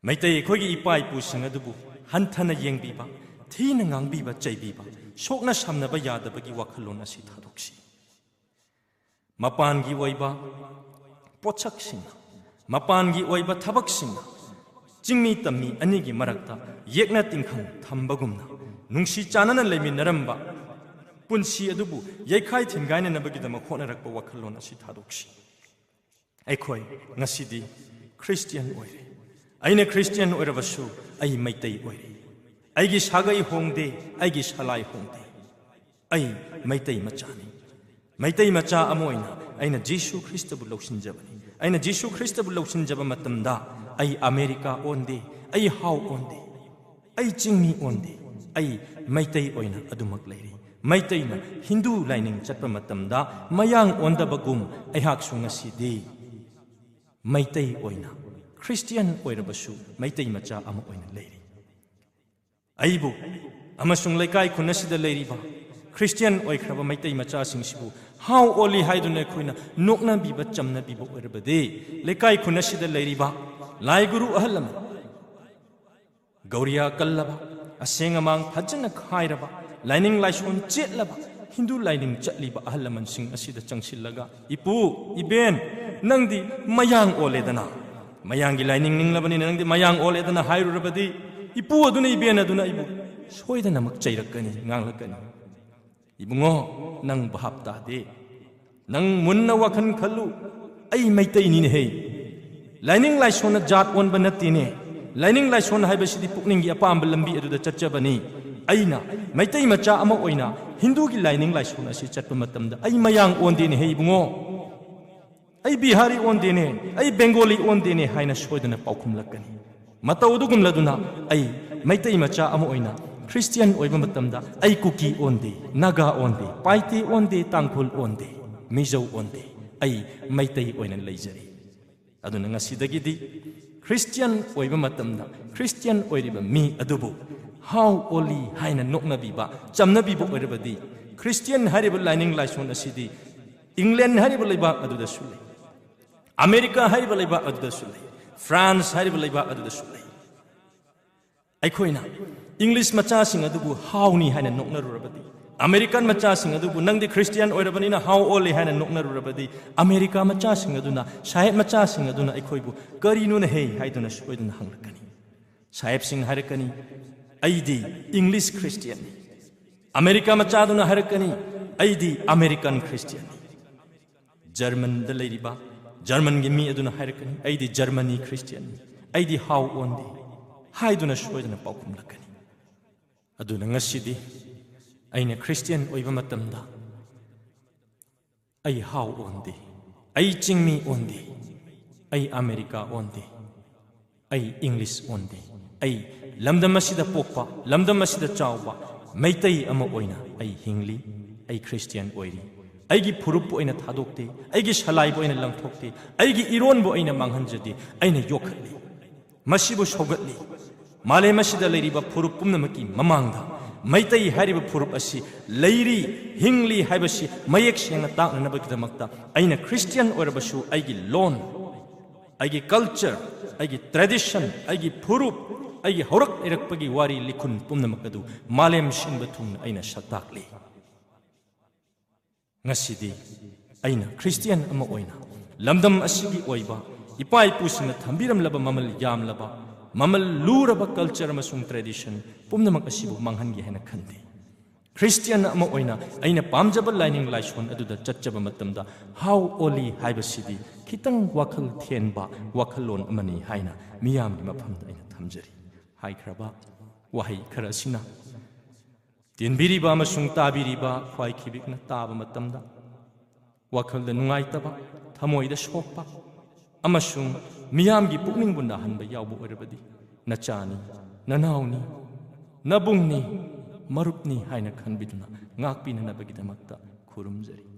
ꯃꯩꯇꯩ ꯑꯩꯈꯣꯏꯒꯤ ꯏꯄꯥ ꯏꯄꯨꯁꯤꯡ ꯑꯗꯨꯕꯨ ꯍꯟꯊꯅ ꯌꯦꯡꯕꯤꯕ, ꯊꯤꯅ ꯉꯥꯡꯕꯤꯕ, ꯆꯩꯕꯤꯕ, ꯁꯣꯛꯅ ꯁꯝꯅꯕ ꯌꯥꯗꯕꯒꯤ ꯋꯥꯈꯜꯂꯣꯟ ꯑꯁꯤ ꯊꯥꯗꯣꯛꯁꯤ꯫ ꯃꯄꯥꯟꯒꯤ ꯑꯣꯏꯕ ꯄꯣꯠꯁꯛꯁꯤꯡꯅ, ꯃꯄꯥꯟꯒꯤ ꯑꯣꯏꯕ ꯊꯕꯛꯁꯤꯡꯅ ꯆꯤꯡꯃꯤ ꯇꯝꯃꯤ ꯑꯅꯤꯒꯤ ꯃꯔꯛꯇ ꯌꯦꯛꯅ ꯇꯤꯡꯈꯪ ꯊꯝꯕꯒꯨꯝꯅ ꯅꯨꯡꯁꯤ ꯆꯥꯟꯅꯅ ꯂꯩꯃꯤꯟꯅꯔꯝꯕ ꯄꯨꯟꯁꯤ ꯑꯗꯨꯕꯨ ꯌꯩꯈꯥꯏ ꯊꯤꯟꯒꯥꯏꯅꯅꯕꯒꯤꯗꯃꯛ ꯍꯣꯠꯅꯔꯛꯄ ꯋꯥꯈꯜꯂꯣꯟ ꯑꯁꯤ ꯊꯥꯗꯣꯛꯁꯤ꯫ ꯑꯩꯈꯣꯏ ꯉꯁꯤꯗꯤ ꯈ꯭ꯔꯤꯁꯇꯤꯌꯥꯟ ꯑꯣꯏꯔꯦ꯫ ꯑꯩꯅ ꯈ꯭ꯔꯤꯁꯇꯤꯌꯥꯟ ꯑꯣꯏꯔꯕꯁꯨ ꯑꯩ ꯃꯩꯇꯩ ꯑꯣꯏꯔꯦ꯫ ꯑꯩꯒꯤ ꯁꯥꯒꯩ ꯍꯣꯡꯗꯦ, ꯑꯩꯒꯤ ꯁꯂꯥꯏ ꯍꯣꯡꯗꯦ꯫ ꯑꯩ ꯃꯩꯇꯩ ꯃꯆꯥꯅꯤ꯫ ꯃꯩꯇꯩ ꯃꯆꯥ ꯑꯃ ꯑꯣꯏꯅ ꯑꯩꯅ ꯖꯤꯁꯨ ꯈ꯭ꯔꯤꯁꯇꯕꯨ ꯂꯧꯁꯤꯟꯖꯕꯅꯤ꯫ ꯑꯩꯅ ꯖꯤꯁꯨ ꯈ꯭ꯔꯤꯁꯇꯕꯨ ꯂꯧꯁꯤꯟꯖꯕ ꯃꯇꯝꯗ ꯑꯩ ꯑꯃꯦꯔꯤꯀꯥ ꯑꯣꯟꯗꯦ, ꯑꯩ ꯍꯥꯎ ꯑꯣꯟꯗꯦ, ꯑꯩ ꯆꯤꯡꯃꯤ ꯑꯣꯟꯗꯦ, ꯑꯩ ꯃꯩꯇꯩ ꯑꯣꯏꯅ ꯑꯗꯨꯃꯛ ꯂꯩꯔꯤ꯫ ꯃꯩꯇꯩꯅ ꯍꯤꯟꯗꯨ ꯂꯥꯏꯅꯤꯡ ꯆꯠꯄ ꯃꯇꯝꯗ ꯃꯌꯥꯡ ꯑꯣꯟꯗꯕꯒꯨꯝ ꯑꯩꯍꯥꯛꯁꯨ ꯉꯁꯤꯗꯤ ꯃꯩꯇꯩ ꯑꯣꯏꯅ, ꯈ꯭ꯔꯤꯁꯇꯤꯌꯥꯟ ꯑꯣꯏꯔꯕꯁꯨ ꯃꯩꯇꯩ ꯃꯆꯥ ꯑꯃ ꯑꯣꯏꯅ ꯂꯩꯔꯤ꯫ ꯑꯩꯕꯨ ꯑꯃꯁꯨꯡ ꯂꯩꯀꯥꯏ ꯈꯨꯟ ꯑꯁꯤꯗ ꯂꯩꯔꯤꯕ ꯈ꯭ꯔꯤꯁꯇꯤꯌꯥꯟ ꯑꯣꯏꯈ꯭ꯔꯕ ꯃꯩꯇꯩ ꯃꯆꯥꯁꯤꯡꯁꯤꯕꯨ ꯍꯥꯎ ꯑꯣꯜꯂꯤ ꯍꯥꯏꯗꯨꯅ ꯑꯩꯈꯣꯏꯅ ꯅꯣꯛꯅꯕꯤꯕ, ꯆꯝꯅꯕꯤꯕ ꯑꯣꯏꯔꯕꯗꯤ, ꯂꯩꯀꯥꯏ ꯈꯨꯟ ꯑꯁꯤꯗ ꯂꯩꯔꯤꯕ ꯂꯥꯏ ꯒꯨꯔꯨ ꯑꯍꯜ ꯂꯃꯟ, ꯒꯧꯔꯤꯌꯥ ꯀꯜꯂꯕ, ꯑꯁꯦꯡ ꯑꯃꯥꯡ ꯐꯖꯅ ꯈꯥꯏꯔꯕ, ꯂꯥꯏꯅꯤꯡ ꯂꯥꯏꯁꯣꯟ ꯆꯦꯠꯂꯕ, ꯍꯤꯟꯗꯨ ꯂꯥꯏꯅꯤꯡ ꯆꯠꯂꯤꯕ ꯑꯍꯜ ꯂꯃꯟꯁꯤꯡ ꯑꯁꯤꯗ ꯆꯪꯁꯤꯜꯂꯒ, "ꯏꯄꯨ, ꯏꯕꯦꯟ, ꯅꯪꯗꯤ ꯃꯌꯥꯡ ꯑꯣꯜꯂꯦꯗꯅ, ꯃꯌꯥꯡꯒꯤ ꯂꯥꯏꯅꯤꯡ ꯅꯤꯡꯂꯕꯅꯤꯅ ꯅꯪꯗꯤ ꯃꯌꯥꯡ ꯑꯣꯜꯂꯦꯗꯅ" ꯍꯥꯏꯔꯨꯔꯕꯗꯤ, ꯏꯄꯨ ꯑꯗꯨꯅ, ꯏꯕꯦꯟ ꯑꯗꯨꯅ ꯑꯩꯕꯨ ꯁꯣꯏꯗꯅꯃꯛ ꯆꯩꯔꯛꯀꯅꯤ, ꯉꯥꯡꯂꯛꯀꯅꯤ꯫ "ꯏꯕꯨꯡꯉꯣ, ꯅꯪ ꯚꯥꯞ ꯇꯥꯗꯦ꯫ ꯅꯪ ꯃꯨꯟꯅ ꯋꯥꯈꯜ ꯈꯜꯂꯨ, ꯑꯩ ꯃꯩꯇꯩꯅꯤꯅꯦꯍꯦ꯫ ꯂꯥꯏꯅꯤꯡ ꯂꯥꯏꯁꯣꯟꯅ ꯖꯥꯠ ꯑꯣꯟꯕ ꯅꯠꯇꯦꯅꯦ꯫ ꯂꯥꯏꯅꯤꯡ ꯂꯥꯏꯁꯣꯟ ꯍꯥꯏꯕꯁꯤꯗꯤ ꯄꯨꯛꯅꯤꯡꯒꯤ ꯑꯄꯥꯝꯕ ꯂꯝꯕꯤ ꯑꯗꯨꯗ ꯆꯠꯆꯕꯅꯤ꯫ ꯑꯩꯅ ꯃꯩꯇꯩ ꯃꯆꯥ ꯑꯃ ꯑꯣꯏꯅ ꯍꯤꯟꯗꯨꯒꯤ ꯂꯥꯏꯅꯤꯡ ꯂꯥꯏꯁꯣꯟ ꯑꯁꯤ ꯆꯠꯄ ꯃꯇꯝꯗ ꯑꯩ ꯃꯌꯥꯡ ꯑꯣꯟꯗꯦꯅꯦꯍꯦ ꯏꯕꯨꯡꯉꯣ, ꯑꯩ ꯕꯤꯍꯥꯔꯤ ꯑꯣꯟꯗꯦꯅꯦ, ꯑꯩ ꯕꯦꯡꯒꯣꯂꯤ ꯑꯣꯟꯗꯦꯅꯦ ꯍꯥꯏꯅ ꯁꯣꯏꯗꯅ ꯄꯥꯎꯈꯨꯝꯂꯛꯀꯅꯤ꯫ ꯃꯇꯧ ꯑꯗꯨꯒꯨꯝꯂꯗꯨꯅ ꯑꯩ ꯃꯩꯇꯩ ꯃꯆꯥ ꯑꯃ ꯑꯣꯏꯅ ꯈ꯭ꯔꯤꯁꯇꯤꯌꯥꯟ ꯑꯣꯏꯕ ꯃꯇꯝꯗ ꯑꯩ ꯀꯨꯀꯤ ꯑꯣꯟꯗꯦ, ꯅꯥꯒꯥ ꯑꯣꯟꯗꯦ, ꯄꯥꯏꯇꯦ ꯑꯣꯟꯗꯦ, ꯇꯥꯡꯈꯨꯜ ꯑꯣꯟꯗꯦ, ꯃꯤꯖꯧ ꯑꯣꯟꯗꯦ꯫ ꯑꯩ ꯃꯩꯇꯩ ꯑꯣꯏꯅ ꯂꯩꯖꯔꯤ꯫ ꯑꯗꯨꯅ ꯉꯁꯤꯗꯒꯤꯗꯤ ꯈ꯭ꯔꯤꯁꯇꯤꯌꯥꯟ ꯑꯣꯏꯕ ꯃꯇꯝꯗ ꯈ꯭ꯔꯤꯁꯇꯤꯌꯥꯟ ꯑꯣꯏꯔꯤꯕ ꯃꯤ ꯑꯗꯨꯕꯨ ꯍꯥꯎ ꯑꯣꯂꯤ ꯍꯥꯏꯅ ꯅꯣꯛꯅꯕꯤꯕ, ꯆꯝꯅꯕꯤꯕ ꯑꯣꯏꯔꯕꯗꯤ, ꯈ꯭ꯔꯤꯁꯇꯤꯌꯥꯟ ꯍꯥꯏꯔꯤꯕ ꯂꯥꯏꯅꯤꯡ ꯂꯥꯏꯁꯣꯟ ꯑꯁꯤꯗꯤ ꯏꯪꯂꯦꯟ ꯍꯥꯏꯔꯤꯕ ꯂꯩꯕꯥꯛ ꯑꯗꯨꯗꯁꯨ ꯂꯩ, ꯑꯃꯦꯔꯤꯀꯥ ꯍꯥꯏꯔꯤꯕ ꯂꯩꯕꯥꯛ ꯑꯗꯨꯗꯁꯨ ꯂꯩ, ꯐ꯭ꯔꯥꯟꯁ ꯍꯥꯏꯔꯤꯕ ꯂꯩꯕꯥꯛ ꯑꯗꯨꯗꯁꯨ ꯂꯩ꯫ ꯑꯩꯈꯣꯏꯅ ꯏꯪꯂꯤꯁ ꯃꯆꯥꯁꯤꯡ ꯑꯗꯨꯕꯨ ꯍꯥꯎꯅꯤ ꯍꯥꯏꯅ ꯅꯣꯛꯅꯔꯨꯔꯕꯗꯤ, ꯑꯃꯦꯔꯤꯀꯥꯟ ꯃꯆꯥꯁꯤꯡ ꯑꯗꯨꯕꯨ "ꯅꯪꯗꯤ ꯈ꯭ꯔꯤꯁꯇꯤꯌꯥꯟ ꯑꯣꯏꯔꯕꯅꯤꯅ ꯍꯥꯎ ꯑꯣꯜꯂꯤ" ꯍꯥꯏꯅ ꯅꯣꯛꯅꯔꯨꯔꯕꯗꯤ, ꯑꯃꯦꯔꯤꯀꯥ ꯃꯆꯥꯁꯤꯡ ꯑꯗꯨꯅ, ꯁꯥꯍꯦꯕ ꯃꯆꯥꯁꯤꯡ ꯑꯗꯨꯅ ꯑꯩꯈꯣꯏꯕꯨ "ꯀꯔꯤꯅꯣꯅꯦꯍꯦ?" ꯍꯥꯏꯗꯨꯅ ꯁꯣꯏꯗꯅ ꯍꯪꯂꯛꯀꯅꯤ꯫ ꯁꯥꯍꯦꯕꯁꯤꯡ ꯍꯥꯏꯔꯛꯀꯅꯤ, "ꯑꯩꯗꯤ ꯏꯪꯂꯤꯁ ꯈ꯭ꯔꯤꯁꯇꯤꯌꯥꯟꯅꯤ"꯫ ꯑꯃꯦꯔꯤꯀꯥ ꯃꯆꯥꯗꯨꯅ ꯍꯥꯏꯔꯛꯀꯅꯤ, "ꯑꯩꯗꯤ ꯑꯃꯦꯔꯤꯀꯥꯟ ꯈ꯭ꯔꯤꯁꯇꯤꯌꯥꯟꯅꯤ"꯫ ꯖꯔꯃꯟꯗ ꯂꯩꯔꯤꯕ ꯖꯔꯃꯟꯒꯤ ꯃꯤ ꯑꯗꯨꯅ ꯍꯥꯏꯔꯛꯀꯅꯤ, "ꯑꯩꯗꯤ ꯖꯔꯃꯅꯤ ꯈ꯭ꯔꯤꯁꯇꯤꯌꯥꯟꯅꯤ, ꯑꯩꯗꯤ ꯍꯥꯎ ꯑꯣꯟꯗꯦ" ꯍꯥꯏꯗꯨꯅ ꯁꯣꯏꯗꯅ ꯄꯥꯎꯈꯨꯝꯂꯛꯀꯅꯤ꯫ ꯑꯗꯨꯅ ꯉꯁꯤꯗꯤ ꯑꯩꯅ ꯈ꯭ꯔꯤꯁꯇꯤꯌꯥꯟ ꯑꯣꯏꯕ ꯃꯇꯝꯗ ꯑꯩ ꯍꯥꯎ ꯑꯣꯟꯗꯦ, ꯑꯩ ꯆꯤꯡꯃꯤ ꯑꯣꯟꯗꯦ, ꯑꯩ ꯑꯃꯦꯔꯤꯀꯥ ꯑꯣꯟꯗꯦ, ꯑꯩ ꯏꯪꯂꯤꯁ ꯑꯣꯟꯗꯦ꯫ ꯑꯩ ꯂꯝꯗꯝ ꯑꯁꯤꯗ ꯄꯣꯛꯄ, ꯂꯝꯗꯝ ꯑꯁꯤꯗ ꯆꯥꯎꯕ ꯃꯩꯇꯩ ꯑꯃ ꯑꯣꯏꯅ ꯑꯩ ꯍꯤꯡꯂꯤ꯫ ꯑꯩ ꯈ꯭ꯔꯤꯁꯇꯤꯌꯥꯟ ꯑꯣꯏꯔꯤ꯫ ꯑꯩꯒꯤ ꯐꯨꯔꯨꯞꯄꯨ ꯑꯩꯅ ꯊꯥꯗꯣꯛꯇꯦ, ꯑꯩꯒꯤ ꯁꯂꯥꯏꯕꯨ ꯑꯩꯅ ꯂꯪꯊꯣꯛꯇꯦ, ꯑꯩꯒꯤ ꯏꯔꯣꯟꯕꯨ ꯑꯩꯅ ꯃꯥꯡꯍꯟꯖꯗꯦ꯫ ꯑꯩꯅ ꯌꯣꯛꯈꯠꯂꯤ, ꯃꯁꯤꯕꯨ ꯁꯧꯒꯠꯂꯤ꯫ ꯃꯥꯂꯦꯝ ꯑꯁꯤꯗ ꯂꯩꯔꯤꯕ ꯐꯨꯔꯨꯞ ꯄꯨꯝꯅꯃꯛꯀꯤ ꯃꯃꯥꯡꯗ ꯃꯩꯇꯩ ꯍꯥꯏꯔꯤꯕ ꯐꯨꯔꯨꯞ ꯑꯁꯤ ꯂꯩꯔꯤ, ꯍꯤꯡꯂꯤ ꯍꯥꯏꯕꯁꯤ ꯃꯌꯦꯛ ꯁꯦꯡꯅ ꯇꯥꯛꯅꯅꯕꯒꯤꯗꯃꯛꯇ ꯑꯩꯅ ꯈ꯭ꯔꯤꯁꯇꯤꯌꯥꯟ ꯑꯣꯏꯔꯕꯁꯨ ꯑꯩꯒꯤ ꯂꯣꯟ, ꯑꯩꯒꯤ ꯀꯜꯆꯔ, ꯑꯩꯒꯤ ꯇ꯭ꯔꯦꯗꯤꯁꯟ, ꯑꯩꯒꯤ ꯐꯨꯔꯨꯞ, ꯑꯩꯒꯤ ꯍꯧꯔꯛꯅꯔꯛꯄꯒꯤ ꯋꯥꯔꯤ ꯂꯤꯈꯨꯟ ꯄꯨꯝꯅꯃꯛ ꯑꯗꯨ ꯃꯥꯂꯦꯝ ꯁꯤꯟꯕ ꯊꯨꯡꯅ ꯑꯩꯅ ꯁꯛꯇꯥꯛꯂꯤ꯫ ꯉꯁꯤꯗꯤ ꯑꯩꯅ ꯈ꯭ꯔꯤꯁꯇꯤꯌꯥꯟ ꯑꯃ ꯑꯣꯏꯅ ꯂꯝꯗꯝ ꯑꯁꯤꯒꯤ ꯑꯣꯏꯕ ꯏꯄꯥ ꯏꯄꯨꯁꯤꯡꯅ ꯊꯝꯕꯤꯔꯝꯂꯕ ꯃꯃꯜ ꯌꯥꯝꯂꯕ, ꯃꯃꯜ ꯂꯨꯔꯕ ꯀꯜꯆꯔ ꯑꯃꯁꯨꯡ ꯇ꯭ꯔꯦꯗꯤꯁꯟ ꯄꯨꯝꯅꯃꯛ ꯑꯁꯤꯕꯨ ꯃꯥꯡꯍꯟꯒꯦ ꯍꯥꯏꯅ ꯈꯟꯗꯦ꯫ ꯈ꯭ꯔꯤꯁꯇꯤꯌꯥꯟ ꯑꯃ ꯑꯣꯏꯅ ꯑꯩꯅ ꯄꯥꯝꯖꯕ ꯂꯥꯏꯅꯤꯡ ꯂꯥꯏꯁꯣꯟ ꯑꯗꯨꯗ ꯆꯠꯆꯕ ꯃꯇꯝꯗ, "How holy" ꯍꯥꯏꯕꯁꯤꯗꯤ ꯈꯤꯇꯪ ꯋꯥꯈꯜ ꯊꯦꯟꯕ ꯋꯥꯈꯜꯂꯣꯟ ꯑꯃꯅꯤ ꯍꯥꯏꯅ ꯃꯤꯌꯥꯝꯒꯤ ꯃꯐꯝꯗ ꯑꯩꯅ ꯊꯝꯖꯔꯤ꯫ ꯍꯥꯏꯈ꯭ꯔꯕ ꯋꯥꯍꯩ ꯈꯔ ꯑꯁꯤꯅ ꯇꯤꯟꯕꯤꯔꯤꯕ ꯑꯃꯁꯨꯡ ꯇꯥꯕꯤꯔꯤꯕ ꯈ꯭ꯋꯥꯏ ꯈꯤꯕꯤꯛꯅ ꯇꯥꯕ ꯃꯇꯝꯗ ꯋꯥꯈꯜꯗ ꯅꯨꯡꯉꯥꯏꯇꯕ, ꯊꯃꯣꯏꯗ ꯁꯣꯛꯄ ꯑꯃꯁꯨꯡ ꯃꯤꯌꯥꯝꯒꯤ ꯄꯨꯛꯅꯤꯡꯕꯨ ꯅꯥꯍꯟꯕ ꯌꯥꯎꯕ ꯑꯣꯏꯔꯕꯗꯤ, ꯅꯆꯥꯅꯤ, ꯅꯅꯥꯎꯅꯤ, ꯅꯕꯨꯡꯅꯤ, ꯃꯔꯨꯞꯅꯤ ꯍꯥꯏꯅ ꯈꯟꯕꯤꯗꯨꯅ ꯉꯥꯛꯄꯤꯅꯅꯕꯒꯤꯗꯃꯛꯇ ꯈꯨꯔꯨꯝꯖꯔꯤ꯫